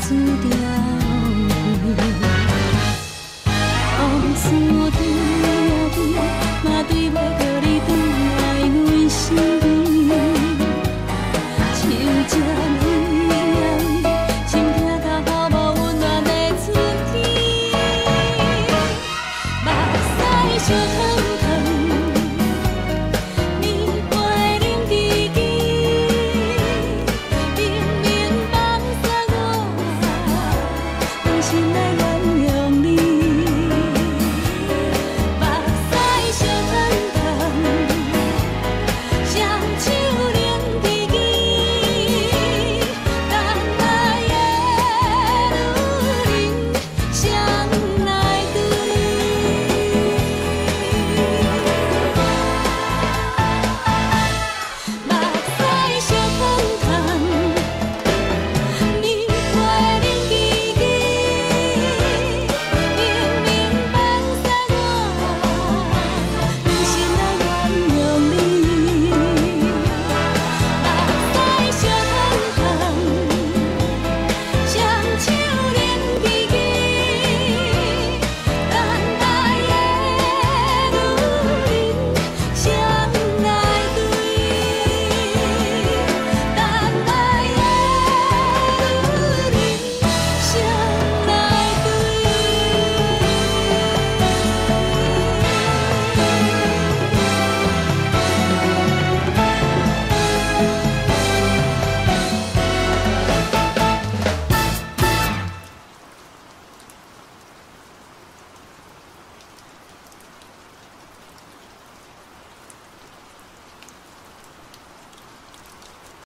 注定。